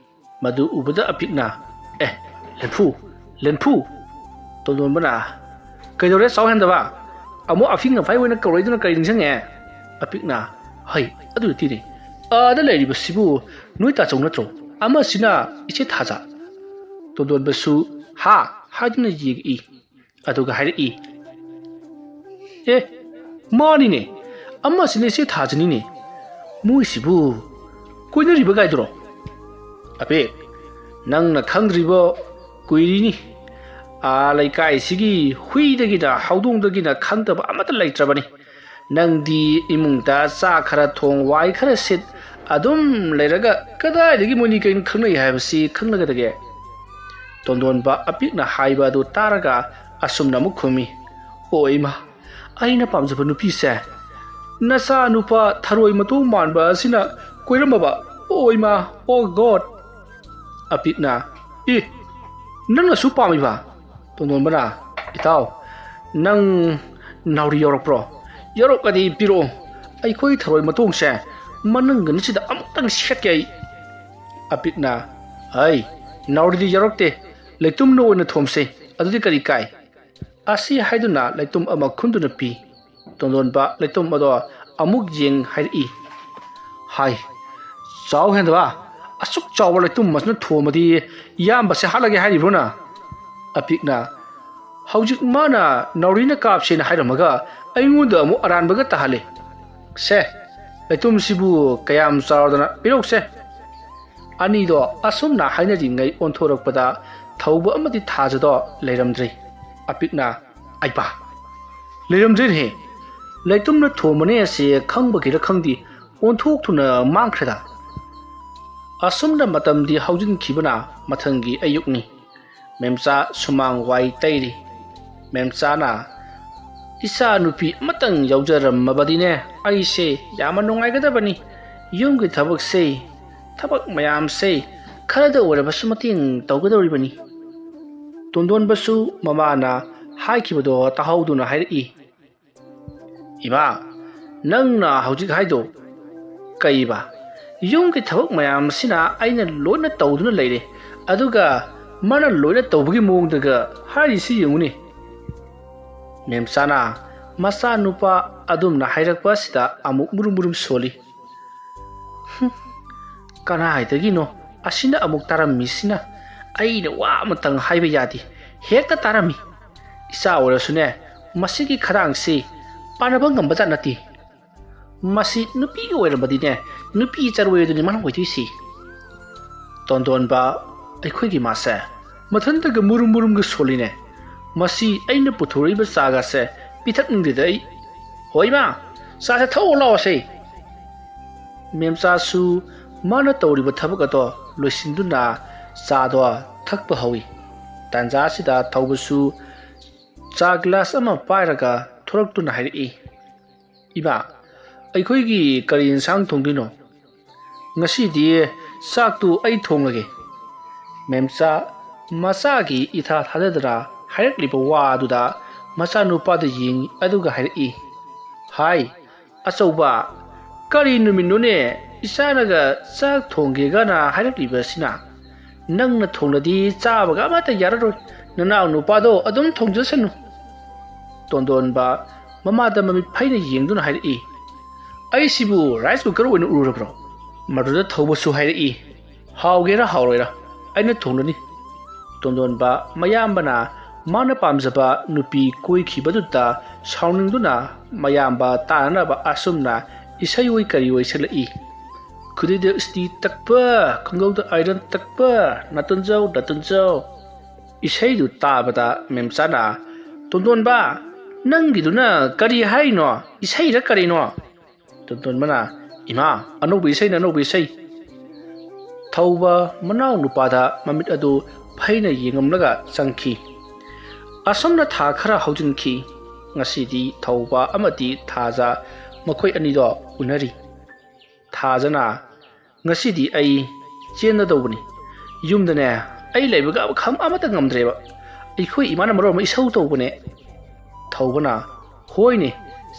ꯃꯗꯨ ꯎꯕꯗ ꯑꯄꯤꯛꯅ, "ꯑꯦ, ꯂꯦꯟꯐꯨ, ꯂꯦꯟꯐꯨ!" ꯇꯣꯟꯗꯣꯟꯕꯅ, "ꯀꯩꯗꯧꯔꯦ ꯆꯥꯎ ꯍꯦꯟꯗꯕ? ꯑꯃꯨꯛ ꯑꯐꯤꯡ ꯑꯐꯥꯏ ꯑꯣꯏꯅ ꯀꯧꯔꯛꯏꯗꯨꯅ ꯀꯔꯤ ꯅꯤꯡꯁꯤꯡꯉꯦ?" ꯑꯄꯤꯛꯅ, "ꯍꯩ, ꯑꯗꯨ ꯅꯠꯇꯦꯅꯦ, ꯑꯥꯗ ꯂꯩꯔꯤꯕꯁꯤꯕꯨ ꯅꯣꯏ ꯇꯥꯆꯧ ꯅꯠꯇ꯭ꯔꯣ? ꯑꯃꯁꯤꯅ ꯏꯆꯦ ꯊꯥꯖ꯫" ꯇꯣꯟꯗꯣꯟꯕꯁꯨ "ꯍꯥ?" ꯍꯥꯏꯗꯨꯅ ꯌꯦꯡꯉꯛꯏ꯫ ꯑꯗꯨꯒ ꯍꯥꯏꯔꯛꯏ, "ꯑꯦ, ꯃꯥꯅꯤꯅꯦ, ꯑꯃꯁꯤꯅ ꯏꯆꯦ ꯊꯥꯖꯅꯤꯅꯦ꯫ ꯃꯣꯏꯁꯤꯕꯨ ꯀꯣꯏꯅꯔꯤꯕ ꯒꯥꯏꯗꯨꯔꯣ?" "ꯑꯄꯤꯛ, ꯅꯪꯅ ꯈꯪꯗ꯭ꯔꯤꯕ ꯀꯨꯏꯔꯤꯅꯤ꯫ ꯑꯥ ꯂꯩꯀꯥꯏꯁꯤꯒꯤ ꯍꯨꯏꯗꯒꯤꯅ ꯍꯧꯗꯣꯡꯗꯒꯤꯅ ꯈꯪꯗꯕ ꯑꯃꯠꯇ ꯂꯩꯇ꯭ꯔꯕꯅꯤ꯫ ꯅꯪꯗꯤ ꯏꯃꯨꯡꯗ ꯆꯥꯛ ꯈꯔ ꯊꯣꯡ, ꯋꯥꯏ ꯈꯔ ꯁꯤꯠ ꯑꯗꯨꯝ ꯂꯩꯔꯒ ꯀꯗꯥꯏꯗꯒꯤ ꯃꯣꯏꯅꯤ ꯀꯩꯅꯣ ꯈꯪꯅꯩ ꯍꯥꯏꯕꯁꯤ ꯈꯪꯂꯒꯗꯒꯦ?" ꯇꯣꯟꯗꯣꯟꯕ ꯑꯄꯤꯛꯅ ꯍꯥꯏꯕ ꯑꯗꯨ ꯇꯥꯔꯒ ꯑꯁꯨꯝꯅ ꯑꯃꯨꯛ ꯈꯨꯝꯃꯤ, "ꯑꯣ ꯏꯃꯥ, ꯑꯩꯅ ꯄꯥꯝꯖꯕ ꯅꯨꯄꯤꯁꯦ ꯅꯆꯥ ꯅꯨꯄꯥ ꯊꯔꯣꯏ ꯃꯇꯣꯡ ꯃꯥꯟꯕ ꯑꯁꯤꯅ ꯀꯣꯏꯔꯝꯃꯕ? ꯑꯣ ꯏꯃꯥ, ꯑꯣ ꯒꯣꯗ!" ꯑꯄꯤꯛꯅ, "ꯑꯦ, ꯅꯪꯅꯁꯨ ꯄꯥꯝꯃꯤꯕ?" ꯇꯣꯟꯗꯣꯟꯕꯅ, "ꯏꯇꯥꯎ, ꯅꯪ ꯅꯥꯎꯔꯤ ꯌꯥꯎꯔꯛꯄ꯭ꯔꯣ? ꯌꯥꯎꯔꯛꯑꯗꯤ ꯄꯤꯔꯛꯑꯣ꯫ ꯑꯩꯈꯣꯏ ꯊꯔꯣꯏ ꯃꯇꯣꯡꯁꯦ ꯃꯅꯪꯒꯟꯁꯤꯗ ꯑꯃꯨꯛꯇꯪ ꯁꯦꯠꯀꯦ ꯑꯩ꯫" ꯑꯄꯤꯛꯅ, "ꯍꯩ, ꯅꯥꯎꯔꯤꯗꯤ ꯌꯥꯎꯔꯛꯇꯦ, ꯂꯩꯇꯨꯝꯅ ꯑꯣꯏꯅ ꯊꯣꯝꯁꯦ, ꯑꯗꯨꯗꯤ ꯀꯔꯤ ꯀꯥꯏ?" ꯑꯁꯤ ꯍꯥꯏꯗꯨꯅ ꯂꯩꯇꯨꯝ ꯑꯃ ꯈꯨꯟꯗꯨꯅ ꯄꯤ꯫ ꯇꯣꯟꯗꯣꯟꯕ ꯂꯩꯇꯨꯝ ꯑꯗꯣ ꯑꯃꯨꯛ ꯌꯦꯡ ꯍꯥꯏꯔꯛꯏ꯫ ꯍꯥꯏ, ꯆꯥꯎ ꯍꯦꯟꯗꯕ, ꯑꯁꯨꯛ ꯆꯥꯎꯕ ꯂꯩꯇꯨꯝ ꯑꯁꯤꯅ ꯊꯣꯝꯃꯗꯤ ꯏꯌꯥꯝꯕꯁꯦ ꯍꯥꯠꯂꯒꯦ ꯍꯥꯏꯔꯤꯕ꯭ꯔꯣꯅ? ꯑꯄꯤꯛꯅ, ꯍꯧꯖꯤꯛ ꯃꯥꯅ ꯅꯥꯎꯔꯤꯅ ꯀꯥꯞꯁꯦꯅ ꯍꯥꯏꯔꯝꯃꯒ ꯑꯩꯉꯣꯟꯗ ꯑꯃꯨꯛ ꯑꯔꯥꯟꯕꯒ ꯇꯥꯍꯜꯂꯦ꯫ ꯁꯦ, ꯂꯩꯇꯨꯝꯁꯤꯕꯨ ꯀꯌꯥꯝ ꯆꯥꯎꯔꯗꯅ ꯄꯤꯔꯧꯁꯦ꯫ ꯑꯅꯤꯗꯣ ꯑꯁꯨꯝꯅ ꯍꯥꯏꯅꯔꯤꯉꯩ ꯑꯣꯟꯊꯣꯔꯛꯄꯗ ꯊꯧꯕ ꯑꯃꯗꯤ ꯊꯥꯖꯗꯣ ꯂꯩꯔꯝꯗ꯭ꯔꯦ꯫ ꯑꯄꯤꯛꯅ, ꯑꯩꯄꯥ, ꯂꯩꯔꯝꯗ꯭ꯔꯦꯅꯦꯍꯦ꯫ ꯂꯩꯇꯨꯝꯅ ꯊꯣꯝꯕꯅꯦ ꯑꯁꯦ ꯈꯪꯕꯒꯤꯔ ꯈꯪꯗꯦ, ꯑꯣꯟꯊꯣꯛꯇꯨꯅ ꯃꯥꯡꯈ꯭ꯔꯦꯗ꯫ ꯑꯁꯨꯝꯅ ꯃꯇꯝꯗꯤ ꯍꯧꯖꯤꯟꯈꯤꯕꯅ ꯃꯊꯪꯒꯤ ꯑꯌꯨꯛꯅꯤ꯫ ꯃꯦꯝꯆꯥ ꯁꯨꯃꯥꯡ ꯋꯥꯏ ꯇꯩꯔꯤ꯫ ꯃꯦꯝꯆꯥꯅ, "ꯏꯆꯥ ꯅꯨꯄꯤ ꯑꯃꯇꯪ ꯌꯥꯎꯖꯔꯝꯃꯕꯗꯤꯅꯦ, ꯑꯩꯁꯦ ꯌꯥꯝꯅ ꯅꯨꯡꯉꯥꯏꯒꯗꯕꯅꯤ꯫ ꯌꯨꯝꯒꯤ ꯊꯕꯛꯁꯦ, ꯊꯕꯛ ꯃꯌꯥꯝꯁꯦ ꯈꯔꯗ ꯑꯣꯏꯔꯕꯁꯨ ꯃꯇꯦꯡ ꯇꯧꯒꯗꯧꯔꯤꯕꯅꯤ꯫" ꯇꯣꯟꯗꯣꯟꯕꯁꯨ ꯃꯃꯥꯅ ꯍꯥꯏꯈꯤꯕꯗꯣ ꯇꯥꯍꯧꯗꯨꯅ ꯍꯥꯏꯔꯛꯏ, "ꯏꯃꯥ, ꯅꯪꯅ ꯍꯧꯖꯤꯛ ꯍꯥꯏꯗꯣ ꯀꯩꯕ? ꯌꯨꯝꯒꯤ ꯊꯕꯛ ꯃꯌꯥꯝ ꯑꯁꯤꯅ ꯑꯩꯅ ꯂꯣꯏꯅ ꯇꯧꯗꯨꯅ ꯂꯩꯔꯦ, ꯑꯗꯨꯒ ꯃꯥꯅ ꯂꯣꯏꯅ ꯇꯧꯕꯒꯤ ꯃꯑꯣꯡꯗꯒ ꯍꯥꯏꯔꯤꯁꯤ ꯌꯦꯡꯉꯨꯅꯦ꯫" ꯃꯦꯝꯆꯥꯅ ꯃꯆꯥꯅꯨꯄꯥ ꯑꯗꯨꯝꯅ ꯍꯥꯏꯔꯛꯄ ꯑꯁꯤꯗ ꯑꯃꯨꯛ ꯃꯨꯔꯨꯝ ꯃꯨꯔꯨꯝ ꯁꯣꯜꯂꯤ꯫ "ꯍꯨꯝ, ꯀꯅꯥꯏꯗꯒꯤꯅꯣ ꯑꯁꯤꯅ ꯑꯃꯨꯛ ꯇꯥꯔꯝꯃꯤꯁꯤꯅ? ꯑꯩꯅ ꯋꯥ ꯑꯃꯇꯪ ꯍꯥꯏꯕ ꯌꯥꯗꯦ, ꯍꯦꯛꯇ ꯇꯥꯔꯝꯃꯤ꯫ ꯏꯆꯥ ꯑꯣꯏꯔꯁꯨꯅꯦ, ꯃꯁꯤꯒꯤ ꯈꯗꯥꯡꯁꯤ ꯄꯥꯟꯅꯕ ꯉꯝꯕꯖꯥꯠ ꯅꯠꯇꯦ꯫ ꯃꯁꯤ ꯅꯨꯄꯤ ꯑꯣꯏꯔꯕꯗꯤꯅꯦ, ꯅꯨꯄꯤ ꯆꯔꯣꯏ ꯑꯗꯨꯅꯤ ꯃꯥꯅ ꯑꯣꯏꯗꯣꯏꯁꯤ꯫" ꯇꯣꯟꯗꯣꯟꯕ, ꯑꯩꯈꯣꯏꯒꯤ ꯃꯥꯁꯦ ꯃꯊꯟꯇꯒ ꯃꯨꯔꯨꯝ ꯃꯨꯔꯨꯝꯒ ꯁꯣꯜꯂꯤꯅꯦ꯫ "ꯃꯁꯤ ꯑꯩꯅ ꯄꯨꯊꯣꯔꯛꯏꯕ ꯆꯥꯒꯁꯦ ꯄꯤꯊꯛꯅꯤꯡꯗꯦꯗ ꯑꯩ꯫ ꯍꯣꯏ ꯏꯃꯥ, ꯆꯥꯁꯦ ꯊꯛꯑꯣ ꯂꯥꯛꯑꯣꯁꯦ꯫" ꯃꯦꯝꯆꯥꯁꯨ ꯃꯥꯅ ꯇꯧꯔꯤꯕ ꯊꯕꯛ ꯑꯗꯣ ꯂꯣꯏꯁꯤꯟꯗꯨꯅ ꯆꯥꯗꯣ ꯊꯛꯄ ꯍꯧꯏ꯫ ꯇꯥꯟꯖꯥ ꯑꯁꯤꯗ ꯊꯧꯕꯁꯨ ꯆꯥ ꯒꯤꯂꯥꯁ ꯑꯃ ꯄꯥꯏꯔꯒ ꯊꯣꯔꯛꯇꯨꯅ ꯍꯥꯏꯔꯛꯏ, "ꯏꯃꯥ, ꯑꯩꯈꯣꯏꯒꯤ ꯀꯔꯤ ꯌꯦꯟꯁꯥꯡ ꯊꯣꯡꯗꯣꯏꯅꯣ?" "ꯉꯁꯤꯗꯤ ꯆꯥꯛꯇꯨ ꯑꯩ ꯊꯣꯡꯂꯒꯦ꯫" ꯃꯦꯝꯆꯥ ꯃꯆꯥꯒꯤ ꯏꯊꯥ ꯊꯥꯖꯗꯅ ꯍꯥꯏꯔꯛꯂꯤꯕ ꯋꯥ ꯑꯗꯨꯗ ꯃꯆꯥꯅꯨꯄꯥꯗ ꯌꯦꯡꯏ, ꯑꯗꯨꯒ ꯍꯥꯏꯔꯛꯏ, "ꯍꯥꯏ, ꯑꯆꯧꯕ, ꯀꯔꯤ ꯅꯨꯃꯤꯠꯅꯣꯅꯦ ꯏꯆꯥꯅꯒ ꯆꯥꯛ ꯊꯣꯡꯒꯦꯒꯅ ꯍꯥꯏꯔꯛꯂꯤꯕꯁꯤꯅ? ꯅꯪꯅ ꯊꯣꯡꯂꯗꯤ ꯆꯥꯕꯒ ꯑꯃꯠꯇ ꯌꯥꯔꯔꯣꯏ꯫ ꯅꯅꯥꯎ ꯅꯨꯄꯥꯗꯣ ꯑꯗꯨꯝ ꯊꯣꯡꯖꯁꯅꯨ꯫" ꯇꯣꯟꯗꯣꯟꯕ ꯃꯃꯥꯗ ꯃꯃꯤꯠ ꯐꯩꯅ ꯌꯦꯡꯗꯨꯅ ꯍꯥꯏꯔꯛꯏ, "ꯑꯩꯁꯤꯕꯨ ꯔꯥꯏꯁ ꯀꯨꯀꯔ ꯑꯣꯏꯅ ꯎꯔꯨꯔꯕ꯭ꯔꯣ?" ꯃꯗꯨꯗ ꯊꯧꯕꯁꯨ ꯍꯥꯏꯔꯛꯏ, "ꯍꯥꯎꯒꯦꯔꯥ ꯍꯥꯎꯔꯣꯏꯔꯥ, ꯑꯩꯅ ꯊꯣꯡꯂꯅꯤ꯫" ꯇꯣꯟꯗꯣꯟꯕ ꯃꯌꯥꯝꯕꯅ ꯃꯥꯅ ꯄꯥꯝꯖꯕ ꯅꯨꯄꯤ ꯀꯣꯏꯈꯤꯕꯗꯨꯗ ꯁꯥꯎꯅꯤꯡꯗꯨꯅ ꯃꯌꯥꯝꯕ ꯇꯥꯅꯅꯕ ꯑꯁꯨꯝꯅ ꯏꯁꯩ ꯑꯣꯏ ꯀꯔꯤ ꯑꯣꯏ ꯁꯛꯂꯛꯏ, "ꯈꯨꯗꯩꯗ ꯏꯁꯇꯤ ꯇꯛꯄ, ꯈꯣꯡꯒꯧꯗ ꯑꯥꯏꯔꯟ ꯇꯛꯄ, ꯅꯥꯇꯣꯟꯖꯧ, ꯅꯥꯇꯣꯟꯖꯧ꯫" ꯏꯁꯩꯗꯨ ꯇꯥꯕꯗ ꯃꯦꯝꯆꯥꯅ, "ꯇꯣꯟꯗꯣꯟꯕ, ꯅꯪꯒꯤꯗꯨꯅ ꯀꯔꯤ ꯍꯥꯏꯔꯤꯅꯣ? ꯏꯁꯩꯔ ꯀꯔꯤꯅꯣ?" ꯇꯣꯟꯗꯣꯟꯕꯅ, "ꯏꯃꯥ, ꯑꯅꯧꯕ ꯏꯁꯩꯅ ꯑꯅꯧꯕ ꯏꯁꯩ꯫" ꯊꯧꯕ ꯃꯅꯥꯎ ꯅꯨꯄꯥꯗ ꯃꯃꯤꯠ ꯑꯗꯨ ꯐꯩꯅ ꯌꯦꯡꯉꯝꯂꯒ ꯆꯪꯈꯤ꯫ ꯑꯁꯨꯝꯅ ꯊꯥ ꯈꯔ ꯍꯧꯖꯤꯟꯈꯤ꯫ ꯉꯁꯤꯗꯤ ꯊꯧꯕ ꯑꯃꯗꯤ ꯊꯥꯖ ꯃꯈꯣꯏ ꯑꯅꯤꯗꯣ ꯎꯅꯔꯤ꯫ ꯊꯥꯖꯅ, "ꯉꯁꯤꯗꯤ ꯑꯩ ꯆꯦꯟꯒꯗꯧꯕꯅꯤ꯫ ꯌꯨꯝꯗꯅꯦ ꯑꯩ ꯂꯩꯕꯒ ꯈꯝ ꯑꯃꯠꯇ ꯉꯝꯗ꯭ꯔꯦꯕ꯫ ꯑꯩꯈꯣꯏ ꯏꯃꯥꯅ ꯃꯔꯣꯜ ꯑꯃ ꯏꯁꯧ ꯇꯧꯕꯅꯦ꯫" ꯊꯧꯕꯅ, "ꯍꯣꯏꯅꯦ,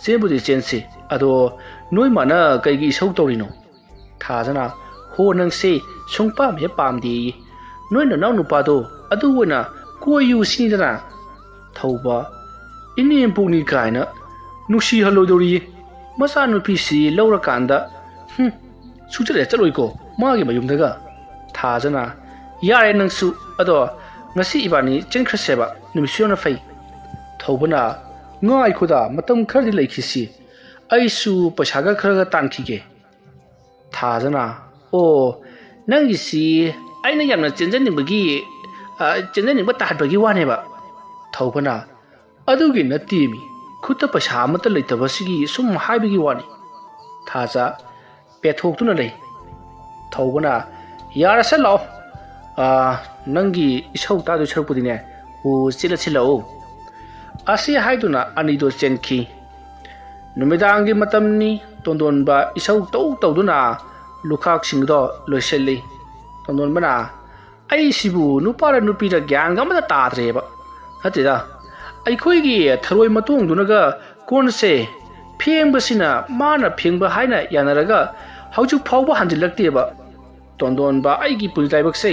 ꯆꯦꯟꯕꯨꯗꯤ ꯆꯦꯟꯁꯤ꯫ ꯑꯗꯣ ꯅꯣꯏ ꯃꯥꯅ ꯀꯩꯒꯤ ꯏꯁꯧ ꯇꯧꯔꯤꯅꯣ?" ꯊꯥꯖꯅ, "ꯍꯣ, ꯅꯪꯁꯦ ꯁꯨꯡꯄꯥꯝ ꯍꯦꯛ ꯄꯥꯝꯗꯦꯌꯦ꯫ ꯅꯣꯏ ꯅꯅꯥꯎ ꯅꯨꯄꯥꯗꯣ ꯑꯗꯨ ꯑꯣꯏꯅ ꯀꯣꯏꯌꯨ ꯁꯤꯅꯤꯗꯅ꯫" ꯊꯧꯕ, "ꯏꯅꯦꯝꯄꯣꯛꯅꯤ ꯀꯥꯏꯅ ꯅꯨꯡꯁꯤꯍꯜꯂꯣꯏꯗꯧꯔꯤꯌꯦ꯫ ꯃꯆꯥꯅꯨꯄꯤꯁꯤ ꯂꯧꯔꯀꯥꯟꯗ, ꯍꯨꯝ, ꯁꯨꯡꯆꯠ ꯍꯦꯛ ꯆꯠꯂꯣꯏꯀꯣ ꯃꯥꯒꯤ ꯃꯌꯨꯝꯗꯒ꯫" ꯊꯥꯖꯅ, "ꯌꯥꯔꯦ ꯅꯪꯁꯨ, ꯑꯗꯣ ꯉꯁꯤ ꯏꯕꯥꯅꯤ ꯆꯦꯟꯈ꯭ꯔꯁꯦꯕ, ꯅꯨꯃꯤꯠꯁꯨ ꯌꯥꯝꯅ ꯐꯩ꯫" ꯊꯧꯕꯅ, "ꯉꯥꯏꯈꯣꯗ, ꯃꯇꯝ ꯈꯔꯗꯤ ꯂꯩꯈꯤꯁꯤ, ꯑꯩꯁꯨ ꯄꯩꯁꯥꯒ ꯈꯔꯒ ꯇꯥꯟꯈꯤꯒꯦ꯫" ꯊꯥꯖꯅ, "ꯑꯣ, ꯅꯪꯒꯤꯁꯤ ꯑꯩꯅ ꯌꯥꯝꯅ ꯆꯦꯟꯖꯅꯤꯡꯕꯒꯤ, ꯑ, ꯆꯦꯟꯖꯅꯤꯡꯕ ꯇꯥꯍꯟꯕꯒꯤ ꯋꯥꯅꯦꯕ꯫" ꯊꯧꯕꯅ, "ꯑꯗꯨꯒꯤ ꯅꯠꯇꯦꯃꯤ, ꯈꯨꯠꯇ ꯄꯩꯁꯥ ꯑꯃꯠꯇ ꯂꯩꯇꯕꯁꯤꯒꯤ ꯁꯨꯝ ꯍꯥꯏꯕꯒꯤ ꯋꯥꯅꯤ꯫" ꯊꯥꯖ ꯄꯦꯠꯊꯣꯛꯇꯨꯅ ꯂꯩ꯫ ꯊꯧꯕꯅ, "ꯌꯥꯔꯁꯦ ꯂꯥꯛꯑꯣ꯫ ꯑ, ꯅꯪꯒꯤ ꯏꯁꯧ ꯇꯥꯗꯣꯏ ꯁꯔꯨꯛꯄꯨꯗꯤꯅꯦ, ꯑꯣ, ꯆꯦꯜꯂꯁꯤ ꯂꯥꯛꯑꯣ꯫" ꯑꯁꯤ ꯍꯥꯏꯗꯨꯅ ꯑꯅꯤꯗꯣ ꯆꯦꯟꯈꯤ꯫ ꯅꯨꯃꯤꯗꯥꯡꯒꯤ ꯃꯇꯝꯅꯤ꯫ ꯇꯣꯟꯗꯣꯟꯕ ꯏꯁꯧ ꯇꯧ ꯇꯧꯗꯨꯅ ꯂꯨꯈꯥꯛꯁꯤꯡꯗꯣ ꯂꯣꯏꯁꯤꯜꯂꯤ꯫ ꯇꯣꯟꯗꯣꯟꯕꯅ, "ꯑꯩꯁꯤꯕꯨ ꯅꯨꯄꯥꯔ ꯅꯨꯄꯤꯔ ꯒ꯭ꯌꯥꯟꯒ ꯑꯃꯇ ꯇꯥꯗ꯭ꯔꯦꯕ꯫ ꯅꯠꯇꯦꯗ, ꯑꯩꯈꯣꯏꯒꯤ ꯊꯔꯣꯏ ꯃꯇꯣꯡꯗꯨꯅꯒ ꯀꯣꯟꯁꯦ ꯐꯦꯡꯕꯁꯤꯅ ꯃꯥꯅ ꯐꯦꯡꯕ ꯍꯥꯏꯅ ꯌꯥꯅꯔꯒ ꯍꯧꯖꯤꯛ ꯐꯥꯎꯕ ꯍꯟꯖꯤꯜꯂꯛꯇꯦꯕ꯫ ꯇꯣꯟꯗꯣꯟꯕ, ꯑꯩꯒꯤ ꯄꯨꯟꯁꯤ ꯂꯥꯏꯕꯛꯁꯦ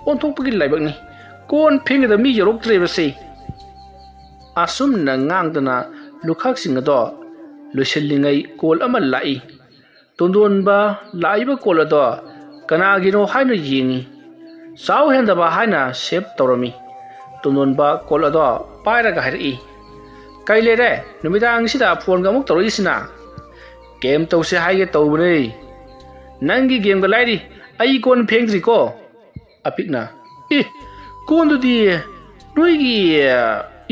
ꯑꯣꯟꯊꯣꯛꯄꯒꯤ ꯂꯥꯏꯕꯛꯅꯤ꯫ ꯀꯣꯟ ꯐꯦꯡꯒꯗꯕ ꯃꯤ ꯌꯧꯔꯛꯇ꯭ꯔꯦꯕꯁꯦ꯫" ꯑꯁꯨꯝꯅ ꯉꯥꯡꯗꯅ ꯂꯨꯈꯥꯛꯁꯤꯡ ꯑꯗꯣ ꯂꯣꯏꯁꯤꯜꯂꯤꯉꯩ ꯀꯣꯜ ꯑꯃ ꯂꯥꯛꯏ꯫ ꯇꯣꯟꯗꯣꯟꯕ ꯂꯥꯛꯏꯕ ꯀꯣꯜ ꯑꯗꯣ ꯀꯅꯥꯒꯤꯅꯣ ꯍꯥꯏꯅ ꯌꯦꯡꯉꯤ꯫ ꯆꯥꯎ ꯍꯦꯟꯗꯕ ꯍꯥꯏꯅ ꯁꯦꯞ ꯇꯧꯔꯝꯃꯤ꯫ ꯇꯣꯟꯗꯣꯟꯕ ꯀꯣꯜ ꯑꯗꯣ ꯄꯥꯏꯔꯒ ꯍꯥꯏꯔꯛꯏ, "ꯀꯩ ꯂꯩꯔꯦ? ꯅꯨꯃꯤꯗꯥꯡꯁꯤꯗ ꯐꯣꯟꯒ ꯑꯃꯨꯛ ꯇꯧꯔꯛꯏꯁꯤꯅ?" "ꯒꯦꯝ ꯇꯧꯁꯦ ꯍꯥꯏꯒꯦ ꯇꯧꯕꯅꯦ꯫ ꯅꯪꯒꯤ ꯒꯦꯝꯒ ꯂꯥꯏꯔꯤ, ꯑꯩ ꯀꯣꯟ ꯐꯦꯡꯗ꯭ꯔꯤꯀꯣ꯫" ꯑꯄꯤꯛꯅ, "ꯑꯦ, ꯀꯣꯟꯗꯨꯗꯤ ꯅꯣꯏꯒꯤ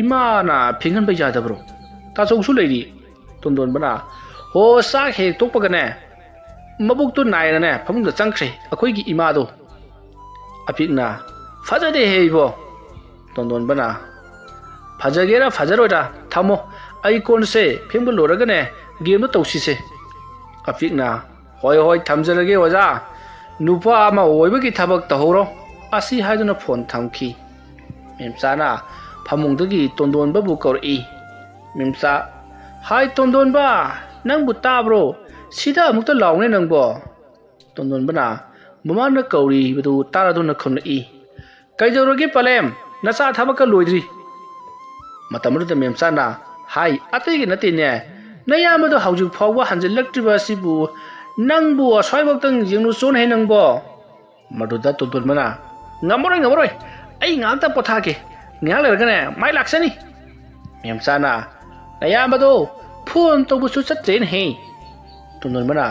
ꯏꯃꯥꯅ ꯐꯦꯡꯍꯟꯕ ꯌꯥꯗꯕ꯭ꯔꯣ? ꯇꯥꯆꯧꯁꯨ ꯂꯩꯔꯤ꯫" ꯇꯣꯟꯗꯣꯟꯕꯅ, "ꯍꯣ, ꯆꯥꯛ ꯍꯦꯛ ꯇꯣꯛꯄꯒꯅꯦ, ꯃꯕꯨꯛꯇꯨ ꯅꯥꯏꯅꯅꯦ ꯐꯃꯨꯡꯗ ꯆꯪꯈ꯭ꯔꯦ ꯑꯩꯈꯣꯏꯒꯤ ꯏꯃꯥꯗꯣ꯫" ꯑꯄꯤꯛꯅ, "ꯐꯖꯗꯦꯍꯦ ꯏꯕꯣ꯫" ꯇꯣꯟꯗꯣꯟꯕꯅ, "ꯐꯖꯒꯦꯔꯥ ꯐꯖꯔꯣꯏꯔꯥ ꯊꯝꯃꯣ, ꯑꯩ ꯀꯣꯟꯁꯦ ꯐꯦꯡꯕ ꯂꯣꯏꯔꯒꯅꯦ ꯒꯦꯝꯗꯣ ꯇꯧꯁꯤꯁꯦ꯫" ꯑꯄꯤꯛꯅ, "ꯍꯣꯏ ꯍꯣꯏ, ꯊꯝꯖꯔꯒꯦ ꯑꯣꯖꯥ, ꯅꯨꯄꯥ ꯑꯃ ꯑꯣꯏꯕꯒꯤ ꯊꯕꯛ ꯇꯧꯍꯧꯔꯣ꯫" ꯑꯁꯤ ꯍꯥꯏꯗꯨꯅ ꯐꯣꯟ ꯊꯝꯈꯤ꯫ ꯃꯦꯝꯆꯥꯅ ꯐꯃꯨꯡꯗꯒꯤ ꯇꯣꯟꯗꯣꯟꯕꯕꯨ ꯀꯧꯔꯛꯏ꯫ ꯃꯦꯝꯆꯥ, "ꯍꯥꯏ ꯇꯣꯟꯗꯣꯟꯕ, ꯅꯪꯕꯨ ꯇꯥꯕ꯭ꯔꯣ? ꯁꯤꯗ ꯑꯃꯨꯛꯇ ꯂꯥꯎꯅꯦ ꯅꯪꯕꯣ꯫" ꯇꯣꯟꯗꯣꯟꯕꯅ ꯃꯃꯥꯅ ꯀꯧꯔꯤꯕꯗꯨ ꯇꯥꯔꯗꯨꯅ ꯈꯨꯝꯂꯛꯏ, "ꯀꯩꯗꯧꯔꯒꯦ ꯄꯂꯦꯝ? ꯅꯆꯥ ꯊꯕꯛꯀ ꯂꯣꯏꯗ꯭ꯔꯤ?" ꯃꯇꯝ ꯑꯗꯨꯗ ꯃꯦꯝꯆꯥꯅ, "ꯍꯥꯏ, ꯑꯇꯩꯒꯤ ꯅꯠꯇꯦꯅꯦ, ꯅꯌꯥꯝꯕꯗꯣ ꯍꯧꯖꯤꯛ ꯐꯥꯎꯕ ꯍꯟꯖꯤꯜꯂꯛꯇ꯭ꯔꯤꯕ ꯑꯁꯤꯕꯨ ꯅꯪꯕꯨ ꯑꯁ꯭ꯋꯥꯏꯐꯥꯎꯇꯪ ꯌꯦꯡꯂꯨ ꯆꯣꯟꯍꯦ ꯅꯪꯕꯣ?" ꯃꯗꯨꯗ ꯇꯣꯟꯗꯣꯟꯕꯅ, "ꯉꯝꯃꯔꯣꯏ, ꯉꯝꯃꯔꯣꯏ, ꯑꯩ ꯉꯥꯏꯍꯥꯛꯇ ꯄꯣꯊꯥꯒꯦ, ꯉꯥꯏꯍꯥꯛ ꯂꯩꯔꯒꯅꯦ ꯃꯥꯏ ꯂꯥꯛꯆꯅꯤ꯫" ꯃꯦꯝꯆꯥꯅ, "ꯅꯌꯥꯝꯕꯗꯣ ꯐꯣꯟ ꯇꯧꯕꯁꯨ ꯆꯠꯇ꯭ꯔꯦꯅꯦꯍꯦ꯫" ꯇꯣꯟꯗꯣꯟꯕꯅ,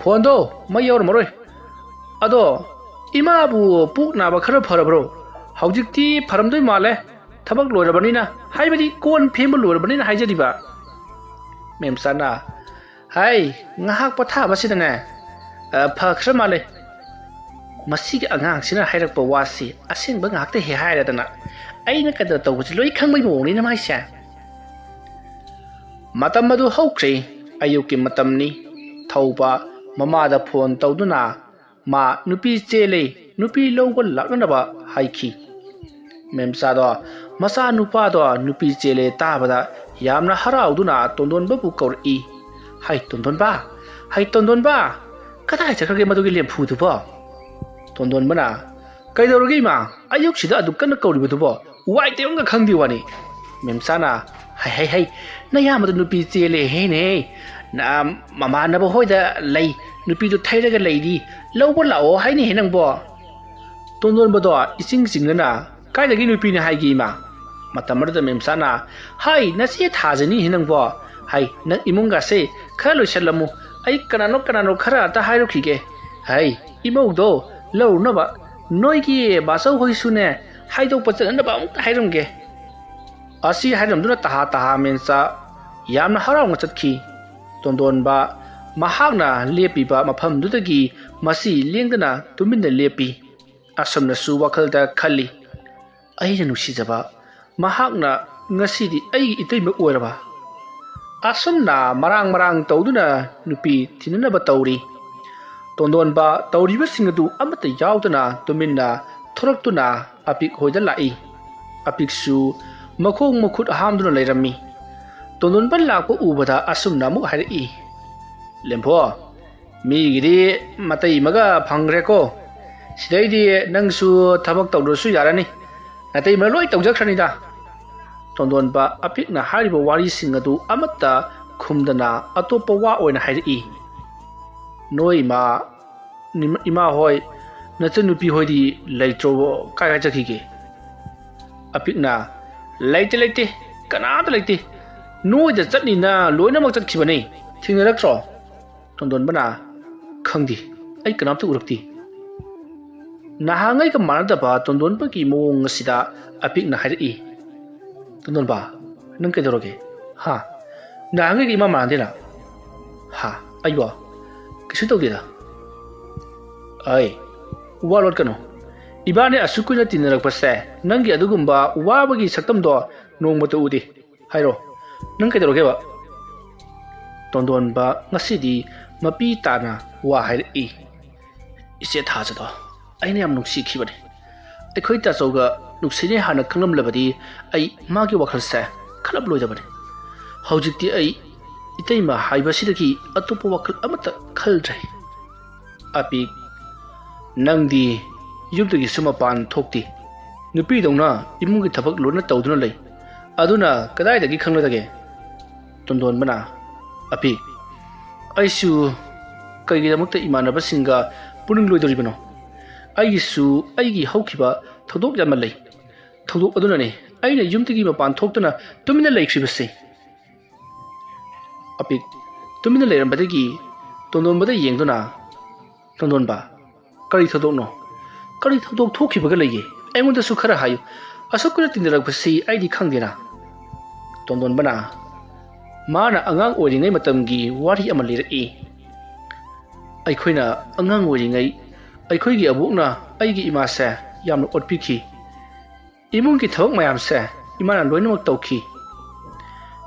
"ꯐꯣꯟꯗꯣ ꯃꯩ ꯌꯥꯎꯔꯝꯃꯔꯣꯏ꯫ ꯑꯗꯣ ꯏꯃꯥꯕꯨ ꯄꯨꯛ ꯅꯥꯕ ꯈꯔ ꯐꯔꯕ꯭ꯔꯣ? ꯍꯧꯖꯤꯛꯇꯤ ꯐꯔꯝꯗꯣꯏ ꯃꯥꯜꯂꯦ, ꯊꯕꯛ ꯂꯣꯏꯔꯕꯅꯤꯅ, ꯍꯥꯏꯕꯗꯤ ꯀꯣꯟ ꯐꯦꯡꯕ ꯂꯣꯏꯔꯕꯅꯤꯅ ꯍꯥꯏꯖꯔꯤꯕ꯫" ꯃꯦꯝꯆꯥꯅ, "ꯍꯥꯏ, ꯉꯥꯏꯍꯥꯛ ꯄꯣꯊꯥꯕꯁꯤꯗꯅꯦ, ꯑ, ꯐꯈ꯭ꯔ ꯃꯥꯜꯂꯦ꯫ ꯃꯁꯤꯒꯤ ꯑꯉꯥꯡꯁꯤꯅ ꯍꯥꯏꯔꯛꯄ ꯋꯥꯁꯤ ꯑꯁꯦꯡꯕ ꯉꯥꯛꯇ ꯍꯦꯛ ꯍꯥꯏꯔꯗꯅ, ꯑꯩꯅ ꯀꯗꯔ ꯇꯧꯕꯁꯤ ꯂꯣꯏ ꯈꯪꯕꯩ ꯃꯑꯣꯡꯅꯤꯅ ꯃꯥꯏꯁꯦ꯫" ꯃꯇꯝ ꯑꯗꯨ ꯍꯧꯈ꯭ꯔꯦ꯫ ꯑꯌꯨꯛꯀꯤ ꯃꯇꯝꯅꯤ꯫ ꯊꯧꯕ ꯃꯃꯥꯗ ꯐꯣꯟ ꯇꯧꯗꯨꯅ ꯃꯥ ꯅꯨꯄꯤ ꯆꯦꯜꯂꯦ, ꯅꯨꯄꯤ ꯂꯧꯕ ꯂꯥꯛꯅꯅꯕ ꯍꯥꯏꯈꯤ꯫ ꯃꯦꯝꯆꯥꯗꯣ ꯃꯆꯥ ꯅꯨꯄꯥꯗꯣ ꯅꯨꯄꯤ ꯆꯦꯜꯂꯦ ꯇꯥꯕꯗ ꯌꯥꯝꯅ ꯍꯔꯥꯎꯗꯨꯅ ꯇꯣꯟꯗꯣꯟꯕꯕꯨ ꯀꯧꯔꯛꯏ꯫ "ꯍꯩ ꯇꯣꯟꯗꯣꯟꯕ, ꯍꯩ ꯇꯣꯟꯗꯣꯟꯕ, ꯀꯗꯥꯏ ꯆꯠꯈ꯭ꯔꯒꯦ ꯃꯗꯨꯒꯤ ꯂꯦꯝꯐꯨꯗꯨꯕꯣ?" ꯇꯣꯟꯗꯣꯟꯕꯅ, "ꯀꯩꯗꯧꯔꯒꯦ ꯏꯃꯥ? ꯑꯌꯨꯛꯁꯤꯗ ꯑꯗꯨꯛ ꯀꯟꯅ ꯀꯧꯔꯤꯕꯗꯨꯕꯣ? ꯋꯥꯏ ꯇꯩꯕꯝꯒ ꯈꯪꯗꯦ ꯋꯥꯅꯤ꯫" ꯃꯦꯝꯆꯥꯅ, "ꯍꯩ, ꯍꯩ, ꯅꯌꯥꯝꯕꯗꯣ ꯅꯨꯄꯤ ꯆꯦꯜꯂꯦ ꯍꯦꯅꯦ꯫ ꯅ-, ꯃꯃꯥꯟꯅꯕ ꯍꯣꯏꯗ ꯂꯩ, ꯅꯨꯄꯤꯗꯣ ꯊꯩꯔꯒ ꯂꯩꯔꯤ, ꯂꯧꯕ ꯂꯥꯛꯑꯣ ꯍꯥꯏꯅꯦꯍꯦ ꯅꯪꯕꯣ?" ꯇꯣꯟꯗꯣꯟꯕꯗꯣ ꯏꯆꯤꯡ ꯆꯤꯡꯅꯅ, "ꯀꯥꯏꯗꯒꯤ ꯅꯨꯄꯤꯅꯦ ꯍꯥꯏꯒꯦ ꯏꯃꯥ?" ꯃꯇꯝ ꯑꯗꯨꯗ ꯃꯦꯝꯆꯥꯅ, "ꯍꯥꯏ, ꯅꯆꯦ ꯊꯥꯖꯅꯤꯍꯦ ꯅꯪꯕꯣ꯫ ꯍꯥꯏ, ꯅꯪ ꯏꯃꯨꯡꯒꯁꯦ ꯈꯔ ꯂꯣꯏꯁꯜꯂꯝꯃꯨ꯫ ꯑꯩ ꯀꯅꯥꯅꯣ ꯀꯅꯥꯅꯣ ꯈꯔ ꯑꯝꯇ ꯍꯥꯏꯔꯨꯈꯤꯒꯦ꯫ ꯍꯥꯏ, ꯏꯃꯧꯗꯣ ꯂꯧꯔꯨꯅꯕ ꯅꯣꯏꯒꯤ ꯕꯥꯆꯧ ꯍꯣꯏꯁꯨꯅꯦ ꯍꯥꯏꯗꯣꯛꯄ ꯆꯠꯅꯅꯕ ꯑꯃꯨꯛꯇ ꯍꯥꯏꯔꯝꯒꯦ꯫" ꯑꯁꯤ ꯍꯥꯏꯔꯝꯗꯨꯅ ꯇꯍꯥ ꯇꯍꯥ ꯃꯦꯝꯆꯥ ꯌꯥꯝꯅ ꯍꯔꯥꯎꯅ ꯆꯠꯈꯤ꯫ ꯇꯣꯟꯗꯣꯟꯕ ꯃꯍꯥꯛꯅ ꯂꯦꯞꯄꯤꯕ ꯃꯐꯝꯗꯨꯗꯒꯤ ꯃꯁꯤ ꯂꯦꯡꯗꯅ ꯇꯨꯃꯤꯟꯅ ꯂꯦꯞꯄꯤ꯫ ꯑꯁꯨꯝꯅꯁꯨ ꯋꯥꯈꯜꯗ ꯈꯜꯂꯤ, "ꯑꯩꯅ ꯅꯨꯡꯁꯤꯖꯕ ꯃꯍꯥꯛꯅ ꯉꯁꯤꯗꯤ ꯑꯩꯒꯤ ꯏꯇꯩꯃ ꯑꯣꯏꯔꯕ?" ꯑꯁꯨꯝꯅ ꯃꯔꯥꯡ ꯃꯔꯥꯡ ꯇꯧꯗꯨꯅ ꯅꯨꯄꯤ ꯊꯤꯅꯅꯕ ꯇꯧꯔꯤ꯫ ꯇꯣꯟꯗꯣꯟꯕ ꯇꯧꯔꯤꯕꯁꯤꯡ ꯑꯗꯨ ꯑꯃꯠꯇ ꯌꯥꯎꯗꯅ ꯇꯨꯃꯤꯟꯅ ꯊꯣꯔꯛꯇꯨꯅ ꯑꯄꯤꯛ ꯍꯣꯏꯗ ꯂꯥꯛꯏ꯫ ꯑꯄꯤꯛꯁꯨ ꯃꯈꯣꯡ ꯃꯈꯨꯠ ꯍꯥꯝꯗꯨꯅ ꯂꯩꯔꯝꯃꯤ꯫ ꯇꯣꯟꯗꯣꯟꯕ ꯂꯥꯛꯄ ꯎꯕꯗ ꯑꯁꯨꯝꯅ ꯑꯃꯨꯛ ꯍꯥꯏꯔꯛꯏ, "ꯂꯦꯝꯐꯣ, ꯃꯤꯒꯤꯗꯤ ꯃꯇꯩꯃꯒ ꯐꯪꯈ꯭ꯔꯦꯀꯣ꯫ ꯁꯤꯗꯩꯗꯤ ꯅꯪꯁꯨ ꯊꯕꯛ ꯇꯧꯗ꯭ꯔꯁꯨ ꯌꯥꯔꯅꯤ꯫ ꯅꯇꯩꯃ ꯂꯣꯏ ꯇꯧꯖꯈ꯭ꯔꯅꯤꯗ꯫" ꯇꯣꯟꯗꯣꯟꯕ ꯑꯄꯤꯛꯅ ꯍꯥꯏꯔꯤꯕ ꯋꯥꯔꯤꯁꯤꯡ ꯑꯗꯨ ꯑꯃꯠꯇ ꯈꯨꯝꯗꯅ ꯑꯇꯣꯞꯄ ꯋꯥ ꯑꯣꯏꯅ ꯍꯥꯏꯔꯛꯏ, "ꯅꯣꯏ ꯏꯃꯥ, ꯏꯃꯥ ꯍꯣꯏ, ꯅꯆꯟꯅꯨꯄꯤ ꯍꯣꯏꯗꯤ ꯂꯩꯇ꯭ꯔꯣ? ꯀꯥꯏ ꯀꯥꯏ ꯆꯠꯈꯤꯒꯦ?" ꯑꯄꯤꯛꯅ, "ꯂꯩꯇꯦ, ꯂꯩꯇꯦ, ꯀꯅꯥꯝꯇ ꯂꯩꯇꯦ꯫ ꯅꯣꯏꯗ ꯆꯠꯅꯤꯅ ꯂꯣꯏꯅꯃꯛ ꯆꯠꯈꯤꯕꯅꯦ꯫ ꯊꯦꯡꯅꯔꯛꯇ꯭ꯔꯣ?" ꯇꯣꯟꯗꯣꯟꯕꯅ, "ꯈꯪꯗꯦ, ꯑꯩ ꯀꯅꯥꯝꯇ ꯎꯔꯛꯇꯦ꯫" ꯅꯍꯥꯟꯉꯩꯒ ꯃꯥꯟꯅꯗꯕ ꯇꯣꯟꯗꯣꯟꯕꯒꯤ ꯃꯑꯣꯡ ꯑꯁꯤꯗ ꯑꯄꯤꯛꯅ ꯍꯥꯏꯔꯛꯏ, "ꯇꯣꯟꯗꯣꯟꯕ, ꯅꯪ ꯀꯩꯗꯧꯔꯒꯦ? ꯍꯥ? ꯅꯍꯥꯟꯉꯩꯒ ꯏꯃꯥꯟ ꯃꯥꯟꯅꯗꯦꯅ?" "ꯍꯥ? ꯑꯩꯕꯣ? ꯀꯩꯁꯨ ꯇꯧꯗꯦꯗ꯫" "ꯑꯩ, ꯋꯥ ꯂꯣꯠꯀꯅꯨ꯫ ꯏꯕꯥꯅꯤ ꯑꯁꯨꯛ ꯀꯨꯏꯅ ꯇꯤꯟꯅꯔꯛꯄꯁꯦ ꯅꯪꯒꯤ ꯑꯗꯨꯒꯨꯝꯕ ꯋꯥꯕꯒꯤ ꯁꯛꯇꯝꯗꯣ ꯅꯣꯡꯃꯇ ꯎꯗꯦ꯫ ꯍꯥꯏꯔꯣ, ꯅꯪ ꯀꯩꯗꯧꯔꯒꯦꯕ?" ꯇꯣꯟꯗꯣꯟꯕ ꯉꯁꯤꯗꯤ ꯃꯄꯤ ꯇꯥꯅ ꯋꯥ ꯍꯥꯏꯔꯛꯏ, "ꯏꯆꯦ ꯊꯥꯖꯗꯣ ꯑꯩꯅ ꯌꯥꯝ ꯅꯨꯡꯁꯤꯈꯤꯕꯅꯤ꯫ ꯑꯩꯈꯣꯏ ꯇꯥꯆꯧꯒ ꯅꯨꯡꯁꯤꯅꯩ ꯍꯥꯟꯅ ꯈꯪꯂꯝꯂꯕꯗꯤ ꯑꯩ ꯃꯥꯒꯤ ꯋꯥꯈꯜꯁꯦ ꯈꯜꯂꯝꯂꯣꯏꯗꯕꯅꯤ꯫ ꯍꯧꯖꯤꯛꯇꯤ ꯑꯩ ꯏꯇꯩꯃ ꯍꯥꯏꯕꯁꯤꯗꯒꯤ ꯑꯇꯣꯞꯄ ꯋꯥꯈꯜ ꯑꯃꯠꯇ ꯈꯜꯗ꯭ꯔꯦ꯫" "ꯑꯄꯤꯛ, ꯅꯪꯗꯤ ꯌꯨꯝꯗꯒꯤꯁꯨ ꯃꯄꯥꯟ ꯊꯣꯛꯇꯦ꯫ ꯅꯨꯄꯤꯗꯧꯅ ꯏꯃꯨꯡꯒꯤ ꯊꯕꯛ ꯂꯣꯏꯅ ꯇꯧꯗꯨꯅ ꯂꯩ꯫ "ꯑꯗꯨꯅ ꯀꯗꯥꯏꯗꯒꯤ ꯈꯪꯂꯗꯒꯦ?" ꯇꯣꯟꯗꯣꯟꯕꯅ, "ꯑꯄꯤꯛ, ꯑꯩꯁꯨ ꯀꯩꯒꯤꯗꯃꯛꯇ ꯏꯃꯥꯟꯅꯕꯁꯤꯡꯒ ꯄꯨꯅꯤꯡꯂꯣꯏꯗꯣꯔꯤꯕꯅꯣ? ꯑꯩꯒꯤꯁꯨ ꯑꯩꯒꯤ ꯍꯧꯈꯤꯕ ꯊꯧꯗꯣꯛ ꯌꯥꯝꯅ ꯂꯩ꯫ ꯊꯧꯗꯣꯛ ꯑꯗꯨꯅꯅꯦ ꯑꯩꯅ ꯌꯨꯝꯗꯒꯤ ꯃꯄꯥꯟ ꯊꯣꯛꯇꯨꯅ ꯇꯨꯃꯤꯟꯅ ꯂꯩꯈ꯭ꯔꯤꯕꯁꯦ꯫" ꯑꯄꯤꯛ ꯇꯨꯃꯤꯟꯅ ꯂꯩꯔꯝꯕꯗꯒꯤ ꯇꯣꯟꯗꯣꯟꯕꯗ ꯌꯦꯡꯗꯨꯅ, "ꯇꯣꯟꯗꯣꯟꯕ, ꯀꯔꯤ ꯊꯧꯗꯣꯛꯅꯣ? ꯀꯔꯤ ꯊꯧꯗꯣꯛ ꯊꯣꯛꯈꯤꯕꯒ ꯂꯩꯒꯦ? ꯑꯩꯉꯣꯟꯗꯁꯨ ꯈꯔ ꯍꯥꯏꯌꯨ꯫ ꯑꯁꯨꯛ ꯀꯨꯏꯅ ꯇꯤꯟꯅꯔꯛꯄꯁꯤ ꯑꯩꯗꯤ ꯈꯪꯗꯦꯅ꯫" ꯇꯣꯟꯗꯣꯟꯕꯅ ꯃꯥꯅ ꯑꯉꯥꯡ ꯑꯣꯏꯔꯤꯉꯩ ꯃꯇꯝꯒꯤ ꯋꯥꯔꯤ ꯑꯃ ꯂꯤꯔꯛꯏ꯫ "ꯑꯩꯈꯣꯏꯅ ꯑꯉꯥꯡ ꯑꯣꯏꯔꯤꯉꯩ ꯑꯩꯈꯣꯏꯒꯤ ꯑꯕꯣꯛꯅ ꯑꯩꯒꯤ ꯏꯃꯥꯁꯦ ꯌꯥꯝꯅ ꯑꯣꯠꯄꯤꯈꯤ꯫ ꯏꯃꯨꯡꯒꯤ ꯊꯕꯛ ꯃꯌꯥꯝꯁꯦ ꯏꯃꯥꯅ ꯂꯣꯏꯅꯃꯛ ꯇꯧꯈꯤ꯫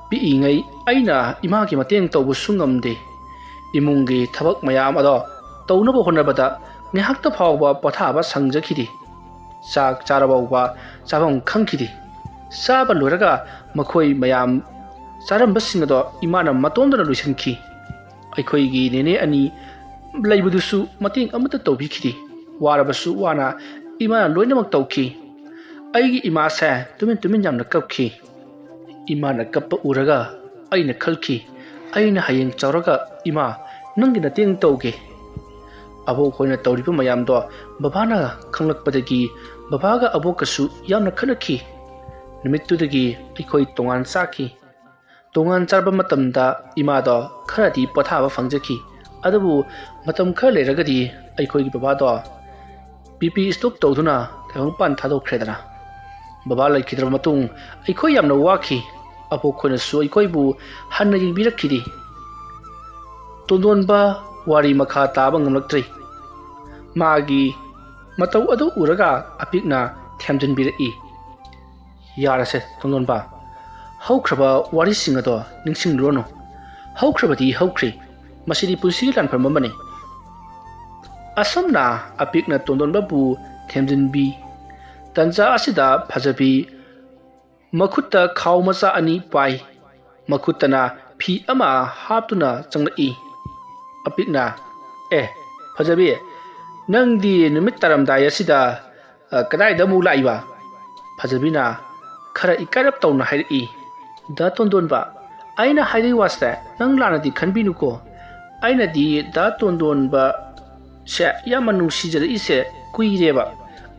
ꯄꯤꯛꯏꯉꯩ ꯑꯩꯅ ꯏꯃꯥꯒꯤ ꯃꯇꯦꯡ ꯇꯧꯕꯁꯨ ꯉꯝꯗꯦ꯫ ꯏꯃꯨꯡꯒꯤ ꯊꯕꯛ ꯃꯌꯥꯝ ꯑꯗꯣ ꯇꯧꯅꯕ ꯍꯣꯠꯅꯕꯗ ꯉꯥꯏꯍꯥꯛꯇ ꯐꯥꯎꯕ ꯄꯣꯊꯥꯕ ꯁꯪꯖꯈꯤꯗꯦ꯫ ꯆꯥꯛ ꯆꯥꯔꯐꯥꯎꯕ ꯆꯥꯐꯝ ꯈꯪꯈꯤꯗꯦ꯫ ꯆꯥꯕ ꯂꯣꯏꯔꯒ ꯃꯈꯣꯏ ꯃꯌꯥꯝ ꯆꯥꯔꯝꯕꯁꯤꯡ ꯑꯗꯣ ꯏꯃꯥꯅ ꯃꯇꯣꯝꯗꯅ ꯂꯣꯏꯁꯤꯟꯈꯤ꯫ ꯑꯩꯈꯣꯏꯒꯤ ꯅꯦꯅꯦ ꯑꯅꯤ ꯂꯩꯕꯗꯨꯁꯨ ꯃꯇꯦꯡ ꯑꯃꯠꯇ ꯇꯧꯕꯤꯈꯤꯗꯦ꯫ ꯋꯥꯔꯕꯁꯨ ꯋꯥꯅ ꯏꯃꯥꯅ ꯂꯣꯏꯅꯃꯛ ꯇꯧꯈꯤ꯫ ꯑꯩꯒꯤ ꯏꯃꯥꯁꯦ ꯇꯨꯃꯤꯟ ꯇꯨꯃꯤꯟ ꯌꯥꯝꯅ ꯀꯞꯈꯤ꯫ ꯏꯃꯥꯅ ꯀꯞꯄ ꯎꯔꯒ ꯑꯩꯅ ꯈꯜꯈꯤ, ꯑꯩꯅ ꯍꯌꯦꯡ ꯆꯥꯎꯔꯒ ꯏꯃꯥ ꯅꯪꯒꯤ ꯃꯇꯦꯡ ꯇꯧꯒꯦ꯫" ꯑꯕꯣꯛ ꯍꯣꯏꯅ ꯇꯧꯔꯤꯕ ꯃꯌꯥꯝꯗꯣ ꯕꯕꯥꯅ ꯈꯪꯂꯛꯄꯗꯒꯤ ꯕꯕꯥꯒ ꯑꯕꯣꯛꯀꯁꯨ ꯌꯥꯝꯅ ꯈꯠꯅꯈꯤ꯫ ꯅꯨꯃꯤꯠꯇꯨꯗꯒꯤ ꯑꯩꯈꯣꯏ ꯇꯣꯉꯥꯟ ꯆꯥꯈꯤ꯫ ꯇꯣꯉꯥꯟ ꯆꯥꯔꯕ ꯃꯇꯝꯗ ꯏꯃꯥꯗꯣ ꯈꯔꯗꯤ ꯄꯣꯊꯥꯕ ꯐꯪꯖꯈꯤ꯫ ꯑꯗꯨꯕꯨ ꯃꯇꯝ ꯈꯔ ꯂꯩꯔꯒꯗꯤ ꯑꯩꯈꯣꯏꯒꯤ ꯕꯕꯥꯗꯣ ꯕꯤ ꯄꯤ ꯁ꯭ꯇꯣꯛ ꯇꯧꯗꯨꯅ ꯇꯥꯏꯕꯪꯄꯥꯟ ꯊꯥꯗꯣꯛꯈ꯭ꯔꯦꯗꯅ꯫ ꯕꯕꯥ ꯂꯩꯈꯤꯗ꯭ꯔꯕ ꯃꯇꯨꯡ ꯑꯩꯈꯣꯏ ꯌꯥꯝꯅ ꯋꯥꯈꯤ꯫ ꯑꯕꯣꯛꯈꯣꯏꯅꯁꯨ ꯑꯩꯈꯣꯏꯕꯨ ꯍꯟꯅ ꯌꯦꯡꯕꯤꯔꯛꯈꯤꯗꯦ꯫ ꯇꯣꯟꯗꯣꯟꯕ ꯋꯥꯔꯤ ꯃꯈꯥ ꯇꯥꯕ ꯉꯝꯂꯛꯇ꯭ꯔꯦ꯫ ꯃꯥꯒꯤ ꯃꯇꯧ ꯑꯗꯨ ꯎꯔꯒ ꯑꯄꯤꯛꯅ ꯊꯦꯝꯖꯤꯟꯕꯤꯔꯛꯏ꯫ "ꯌꯥꯔꯁꯦ ꯇꯣꯟꯗꯣꯟꯕ, ꯍꯧꯈ꯭ꯔꯕ ꯋꯥꯔꯤꯁꯤꯡ ꯑꯗꯣ ꯅꯤꯡꯁꯤꯡꯂꯨꯔꯅꯨ꯫ ꯍꯧꯈ꯭ꯔꯕꯗꯤ ꯍꯧꯈ꯭ꯔꯦ, ꯃꯁꯤꯗꯤ ꯄꯨꯟꯁꯤꯒꯤ ꯂꯥꯟꯐꯝ ꯑꯃꯅꯤ꯫" ꯑꯁꯨꯝꯅ ꯑꯄꯤꯛꯅ ꯇꯣꯟꯗꯣꯟꯕꯕꯨ ꯊꯦꯝꯖꯤꯟꯕꯤ꯫ ꯇꯟꯖꯥ ꯑꯁꯤꯗ ꯐꯖꯕꯤ ꯃꯈꯨꯠꯇ ꯈꯥꯎ ꯃꯆꯥ ꯑꯅꯤ ꯄꯥꯏ꯫ ꯃꯈꯨꯠꯇꯅ ꯐꯤ ꯑꯃ ꯍꯥꯞꯇꯨꯅ ꯆꯪꯂꯛꯏ꯫ ꯑꯄꯤꯛꯅ, "ꯑꯦ, ꯐꯖꯕꯤ, ꯅꯪꯗꯤ ꯅꯨꯃꯤꯠ ꯇꯥꯔꯝꯗꯥꯏ ꯑꯁꯤꯗ, ꯑ, ꯀꯗꯥꯏꯗ ꯑꯃꯨꯛ ꯂꯥꯛꯏꯕ?" ꯐꯖꯕꯤꯅ ꯈꯔ ꯏꯀꯥꯏꯔꯞ ꯇꯧꯅ ꯍꯥꯏꯔꯛꯏ꯫ "ꯗꯥ ꯇꯣꯟꯗꯣꯟꯕ, ꯑꯩꯅ ꯍꯥꯏꯔꯤ ꯋꯥꯁꯦ ꯅꯪ ꯂꯥꯟꯅꯗꯤ ꯈꯟꯕꯤꯅꯨꯀꯣ꯫ ꯑꯩꯅꯗꯤ ꯗꯥ ꯇꯣꯟꯗꯣꯟꯕ ꯁꯦ ꯌꯥꯝꯅ ꯅꯨꯡꯁꯤꯖꯔꯛꯏꯁꯦ ꯀꯨꯏꯔꯦꯕ꯫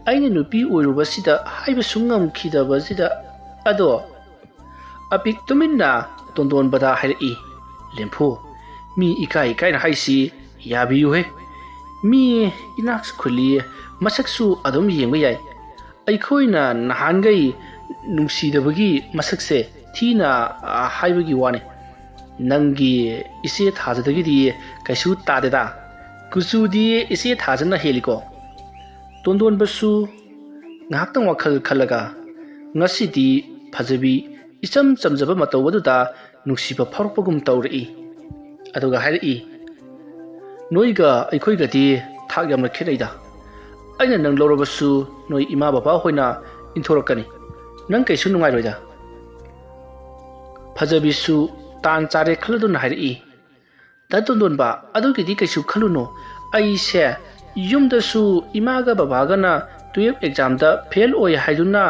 ꯑꯩꯅ ꯅꯨꯄꯤ ꯑꯣꯏꯔꯨꯕꯁꯤꯗ ꯍꯥꯏꯕꯁꯨ ꯉꯝꯈꯤꯗꯕꯁꯤꯗ꯫ ꯑꯗꯣ," ꯑꯄꯤꯛ ꯇꯨꯃꯤꯟꯅ ꯇꯣꯟꯗꯣꯟꯕꯗ ꯍꯥꯏꯔꯛꯏ, "ꯂꯦꯝꯐꯨ, ꯃꯤ ꯏꯀꯥꯏ ꯏꯀꯥꯏꯅ ꯍꯥꯏꯁꯤ ꯌꯥꯕꯤꯌꯨꯍꯦ꯫ ꯃꯤ ꯏꯅꯥꯛꯁꯨ ꯈꯨꯜꯂꯤ, ꯃꯁꯛꯁꯨ ꯑꯗꯨꯝ ꯌꯦꯡꯕ ꯌꯥꯏ꯫ ꯑꯩꯈꯣꯏꯅ ꯅꯍꯥꯟꯈꯩ ꯅꯨꯡꯁꯤꯗꯕꯒꯤ ꯃꯁꯛꯁꯦ ꯊꯤꯅ, ꯑ, ꯍꯥꯏꯕꯒꯤ ꯋꯥꯅꯤ꯫ ꯅꯪꯒꯤ ꯏꯆꯦ ꯊꯥꯖꯗꯒꯤꯗꯤ ꯀꯩꯁꯨ ꯇꯥꯗꯦꯗ꯫ ꯀꯨꯆꯨꯗꯤ ꯏꯆꯦ ꯊꯥꯖꯅ ꯍꯦꯜꯂꯤꯀꯣ?" ꯇꯣꯟꯗꯣꯟꯕꯁꯨ ꯉꯥꯏꯍꯥꯛꯇꯪ ꯋꯥꯈꯜ ꯈꯜꯂꯒ, ꯉꯁꯤꯗꯤ ꯐꯖꯕꯤ ꯏꯆꯝ ꯆꯝꯖꯕ ꯃꯇꯧ ꯑꯗꯨꯗ ꯅꯨꯡꯁꯤꯕ ꯐꯥꯎꯔꯛꯄꯒꯨꯝ ꯇꯧꯔꯛꯏ꯫ ꯑꯗꯨꯒ ꯍꯥꯏꯔꯛꯏ, "ꯅꯣꯏꯒ ꯑꯩꯈꯣꯏꯒꯗꯤ ꯊꯥꯛ ꯌꯥꯝꯅ ꯈꯦꯠꯅꯩꯗ꯫ ꯑꯩꯅ ꯅꯪ ꯂꯧꯔꯕꯁꯨ ꯅꯣꯏ ꯏꯃꯥ ꯕꯕꯥ ꯍꯣꯏꯅ ꯏꯟꯊꯣꯔꯛꯀꯅꯤ꯫ ꯅꯪ ꯀꯩꯁꯨ ꯅꯨꯡꯉꯥꯏꯔꯣꯏꯗ꯫" ꯐꯖꯕꯤꯁꯨ ꯇꯥꯟ ꯆꯥꯔꯦ ꯈꯜꯂꯗꯨꯅ ꯍꯥꯏꯔꯛꯏ, "ꯗꯥ ꯇꯣꯟꯗꯣꯟꯕ, ꯑꯗꯨꯒꯤꯗꯤ ꯀꯩꯁꯨ ꯈꯜꯂꯨꯅꯨ꯫ ꯑꯩꯁꯦ ꯌꯨꯝꯗꯁꯨ ꯏꯃꯥꯒ ꯕꯕꯥꯒꯅ ꯇꯨꯌꯦꯜꯞ ꯑꯦꯛꯖꯥꯝꯗ ꯐꯦꯜ ꯑꯣꯏ ꯍꯥꯏꯗꯨꯅ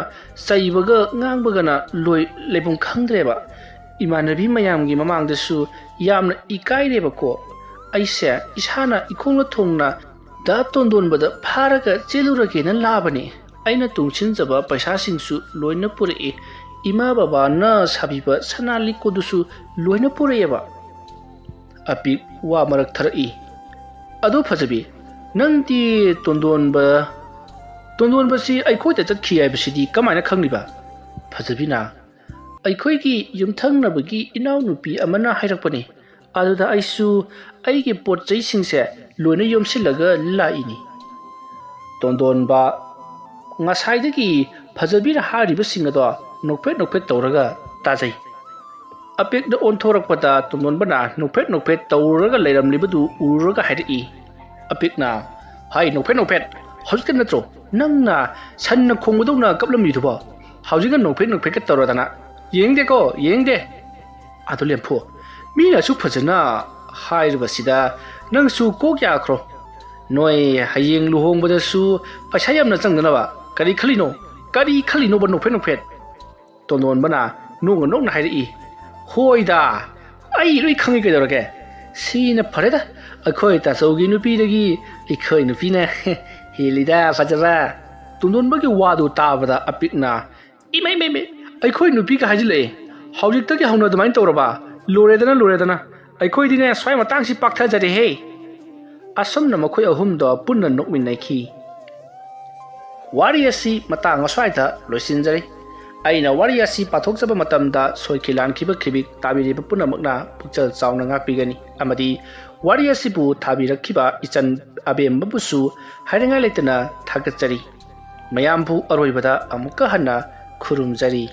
ꯆꯩꯕꯒ ꯉꯥꯡꯕꯒꯅ ꯂꯣꯏ ꯂꯩꯐꯝ ꯈꯪꯗ꯭ꯔꯦꯕ꯫ ꯏꯃꯥꯟꯅꯕꯤ ꯃꯌꯥꯝꯒꯤ ꯃꯃꯥꯡꯗꯁꯨ ꯌꯥꯝꯅ ꯏꯀꯥꯏꯔꯦꯕꯀꯣ꯫ ꯑꯩꯁꯦ ꯏꯁꯥꯅ ꯏꯈꯣꯡꯅ ꯊꯣꯡꯅ ꯗꯥ ꯇꯣꯟꯗꯣꯟꯕꯗ ꯐꯥꯔꯒ ꯆꯦꯜꯂꯨꯔꯒꯦꯅ ꯂꯥꯕꯅꯤ꯫ ꯑꯩꯅ ꯇꯨꯡꯁꯤꯟꯖꯕ ꯄꯩꯁꯥꯁꯤꯡꯁꯨ ꯂꯣꯏꯅ ꯄꯨꯔꯛꯏ꯫ ꯏꯃꯥ ꯕꯕꯥꯅ ꯁꯥꯕꯤꯕ ꯁꯅꯥ ꯂꯤꯛꯀꯣꯗꯨꯁꯨ ꯂꯣꯏꯅ ꯄꯨꯔꯛꯑꯦꯕ꯫" ꯑꯄꯤꯛ ꯋꯥ ꯃꯔꯛ ꯊꯔꯛꯏ, "ꯑꯗꯨ ꯐꯖꯕꯤ, ꯅꯪꯗꯤ ꯇꯣꯟꯗꯣꯟꯕ, ꯇꯣꯟꯗꯣꯟꯕꯁꯤ ꯑꯩꯈꯣꯏꯗ ꯆꯠꯈꯤ ꯍꯥꯏꯕꯁꯤꯗꯤ ꯀꯃꯥꯏꯅ ꯈꯪꯂꯤꯕ?" ꯐꯖꯕꯤꯅ, "ꯑꯩꯈꯣꯏꯒꯤ ꯌꯨꯝꯊꯪꯅꯕꯒꯤ ꯏꯅꯥꯎꯅꯨꯄꯤ ꯑꯃꯅ ꯍꯥꯏꯔꯛꯄꯅꯤ꯫ ꯑꯗꯨꯗ ꯑꯩꯁꯨ ꯑꯩꯒꯤ ꯄꯣꯠ ꯆꯩꯁꯤꯡꯁꯦ ꯂꯣꯏꯅ ꯌꯣꯝꯁꯤꯜꯂꯒ ꯂꯥꯛꯏꯅꯤ꯫" ꯇꯣꯟꯗꯣꯟꯕ ꯉꯁꯥꯏꯗꯒꯤ ꯐꯖꯕꯤꯅ ꯍꯥꯏꯔꯤꯕꯁꯤꯡ ꯑꯗꯣ ꯅꯣꯛꯐꯦꯠ ꯅꯣꯛꯐꯦꯠ ꯇꯧꯔꯒ ꯇꯥꯖꯩ꯫ ꯑꯄꯤꯛꯅ ꯑꯣꯟꯊꯣꯔꯛꯄꯗ ꯇꯣꯟꯗꯣꯟꯕꯅ ꯅꯣꯛꯐꯦꯠ ꯅꯣꯛꯐꯦꯠ ꯇꯧꯔꯒ ꯂꯩꯔꯝꯂꯤꯕꯗꯨ ꯎꯔꯒ ꯍꯥꯏꯔꯛꯏ꯫ ꯑꯄꯤꯛꯅ, "ꯍꯥꯏ, ꯅꯣꯛꯐꯦꯠ ꯅꯣꯛꯐꯦꯠ, ꯍꯧꯖꯤꯛꯇ ꯅꯠꯇ꯭ꯔꯣ ꯅꯪꯅ ꯁꯟꯅ ꯈꯣꯡꯕꯗꯧꯅ ꯀꯞꯂꯝꯃꯤꯗꯨꯕꯣ? ꯍꯧꯖꯤꯛꯅ ꯅꯣꯛꯐꯦꯠ ꯅꯣꯛꯐꯦꯠꯀ ꯇꯧꯔꯗꯅ꯫ ꯌꯦꯡꯗꯦꯀꯣ, ꯌꯦꯡꯗꯦ꯫" ꯑꯗꯨ ꯂꯦꯝꯐꯨ, ꯃꯤꯅ ꯑꯁꯨꯛ ꯐꯖꯅ ꯍꯥꯏꯔꯤꯕꯁꯤꯗ ꯅꯪꯁꯨ ꯀꯣꯛ ꯌꯥꯈ꯭ꯔꯣ꯫ ꯅꯣꯏ ꯍꯌꯦꯡ ꯂꯨꯍꯣꯡꯕꯗꯁꯨ ꯄꯩꯁꯥ ꯌꯥꯝꯅ ꯆꯪꯗꯅꯕ ꯀꯔꯤ ꯈꯜꯂꯤꯅꯣ? ꯀꯔꯤ ꯈꯜꯂꯤꯅꯣꯕ ꯅꯣꯛꯐꯦꯠ ꯅꯣꯛꯐꯦꯠ? ꯇꯣꯟꯗꯣꯟꯕꯅ ꯅꯣꯛꯅ ꯅꯣꯛꯅ ꯍꯥꯏꯔꯛꯏ꯫ "ꯍꯣꯏꯗ, ꯑꯩ ꯂꯣꯏ ꯈꯪꯉꯤ ꯀꯩꯗꯧꯔꯒꯦ? ꯁꯤꯅ ꯐꯔꯦꯗ, ꯑꯩꯈꯣꯏ ꯇꯥꯆꯧꯒꯤ ꯅꯨꯄꯤꯗꯒꯤ ꯑꯩꯈꯣꯏ ꯅꯨꯄꯤꯅ ꯍꯦꯜꯂꯤꯗ ꯐꯖꯕ!" ꯇꯣꯟꯗꯣꯟꯕꯒꯤ ꯋꯥꯗꯨ ꯇꯥꯕꯗ ꯑꯄꯤꯛꯅ, "ꯏꯃꯩ, ꯃꯩ, ꯃꯩ, ꯑꯩꯈꯣꯏ ꯅꯨꯄꯤꯒ ꯍꯥꯏꯖꯤꯜꯂꯛꯑꯦ꯫ ꯍꯧꯖꯤꯛꯇꯒꯤ ꯍꯧꯅ ꯑꯗꯨꯃꯥꯏꯅ ꯇꯧꯔꯕ? ꯂꯣꯏꯔꯦꯗꯅ, ꯂꯣꯏꯔꯦꯗꯅ꯫ ꯑꯩꯈꯣꯏꯗꯤꯅꯦ ꯁ꯭ꯋꯥꯏ ꯃꯇꯥꯡꯁꯤ ꯄꯥꯛꯊꯖꯔꯦꯍꯦ!" ꯑꯁꯨꯝꯅ ꯃꯈꯣꯏ ꯑꯍꯨꯝꯗꯣ ꯄꯨꯟꯅ ꯅꯣꯛꯃꯤꯟꯅꯈꯤ꯫ ꯋꯥꯔꯤ ꯑꯁꯤ ꯃꯇꯥꯡ ꯑꯁ꯭ꯋꯥꯏꯗ ꯂꯣꯏꯁꯤꯟꯖꯔꯤ꯫ ꯑꯩꯅ ꯋꯥꯔꯤ ꯑꯁꯤ ꯄꯥꯊꯣꯛꯆꯕ ꯃꯇꯝꯗ ꯁꯣꯏꯈꯤ ꯂꯥꯟꯈꯤꯕ ꯈꯤꯕꯤꯛ ꯇꯥꯕꯤꯔꯤꯕ ꯄꯨꯝꯅꯃꯛꯅ ꯄꯨꯛꯆꯦꯜ ꯆꯥꯎꯅ ꯉꯥꯛꯄꯤꯒꯅꯤ, ꯑꯃꯗꯤ ꯋꯥꯔꯤ ꯑꯁꯤꯕꯨ ꯊꯥꯕꯤꯔꯛꯈꯤꯕ ꯏꯆꯟ ꯑꯕꯦꯝꯕꯕꯨꯁꯨ ꯍꯥꯏꯅꯤꯡꯉꯥꯏ ꯂꯩꯇꯅ ꯊꯥꯒꯠꯆꯔꯤ꯫ ꯃꯌꯥꯝꯕꯨ ꯑꯔꯣꯏꯕꯗ ꯑꯃꯨꯛꯀ ꯍꯟꯅ ꯈꯨꯔꯨꯝꯖꯔꯤ꯫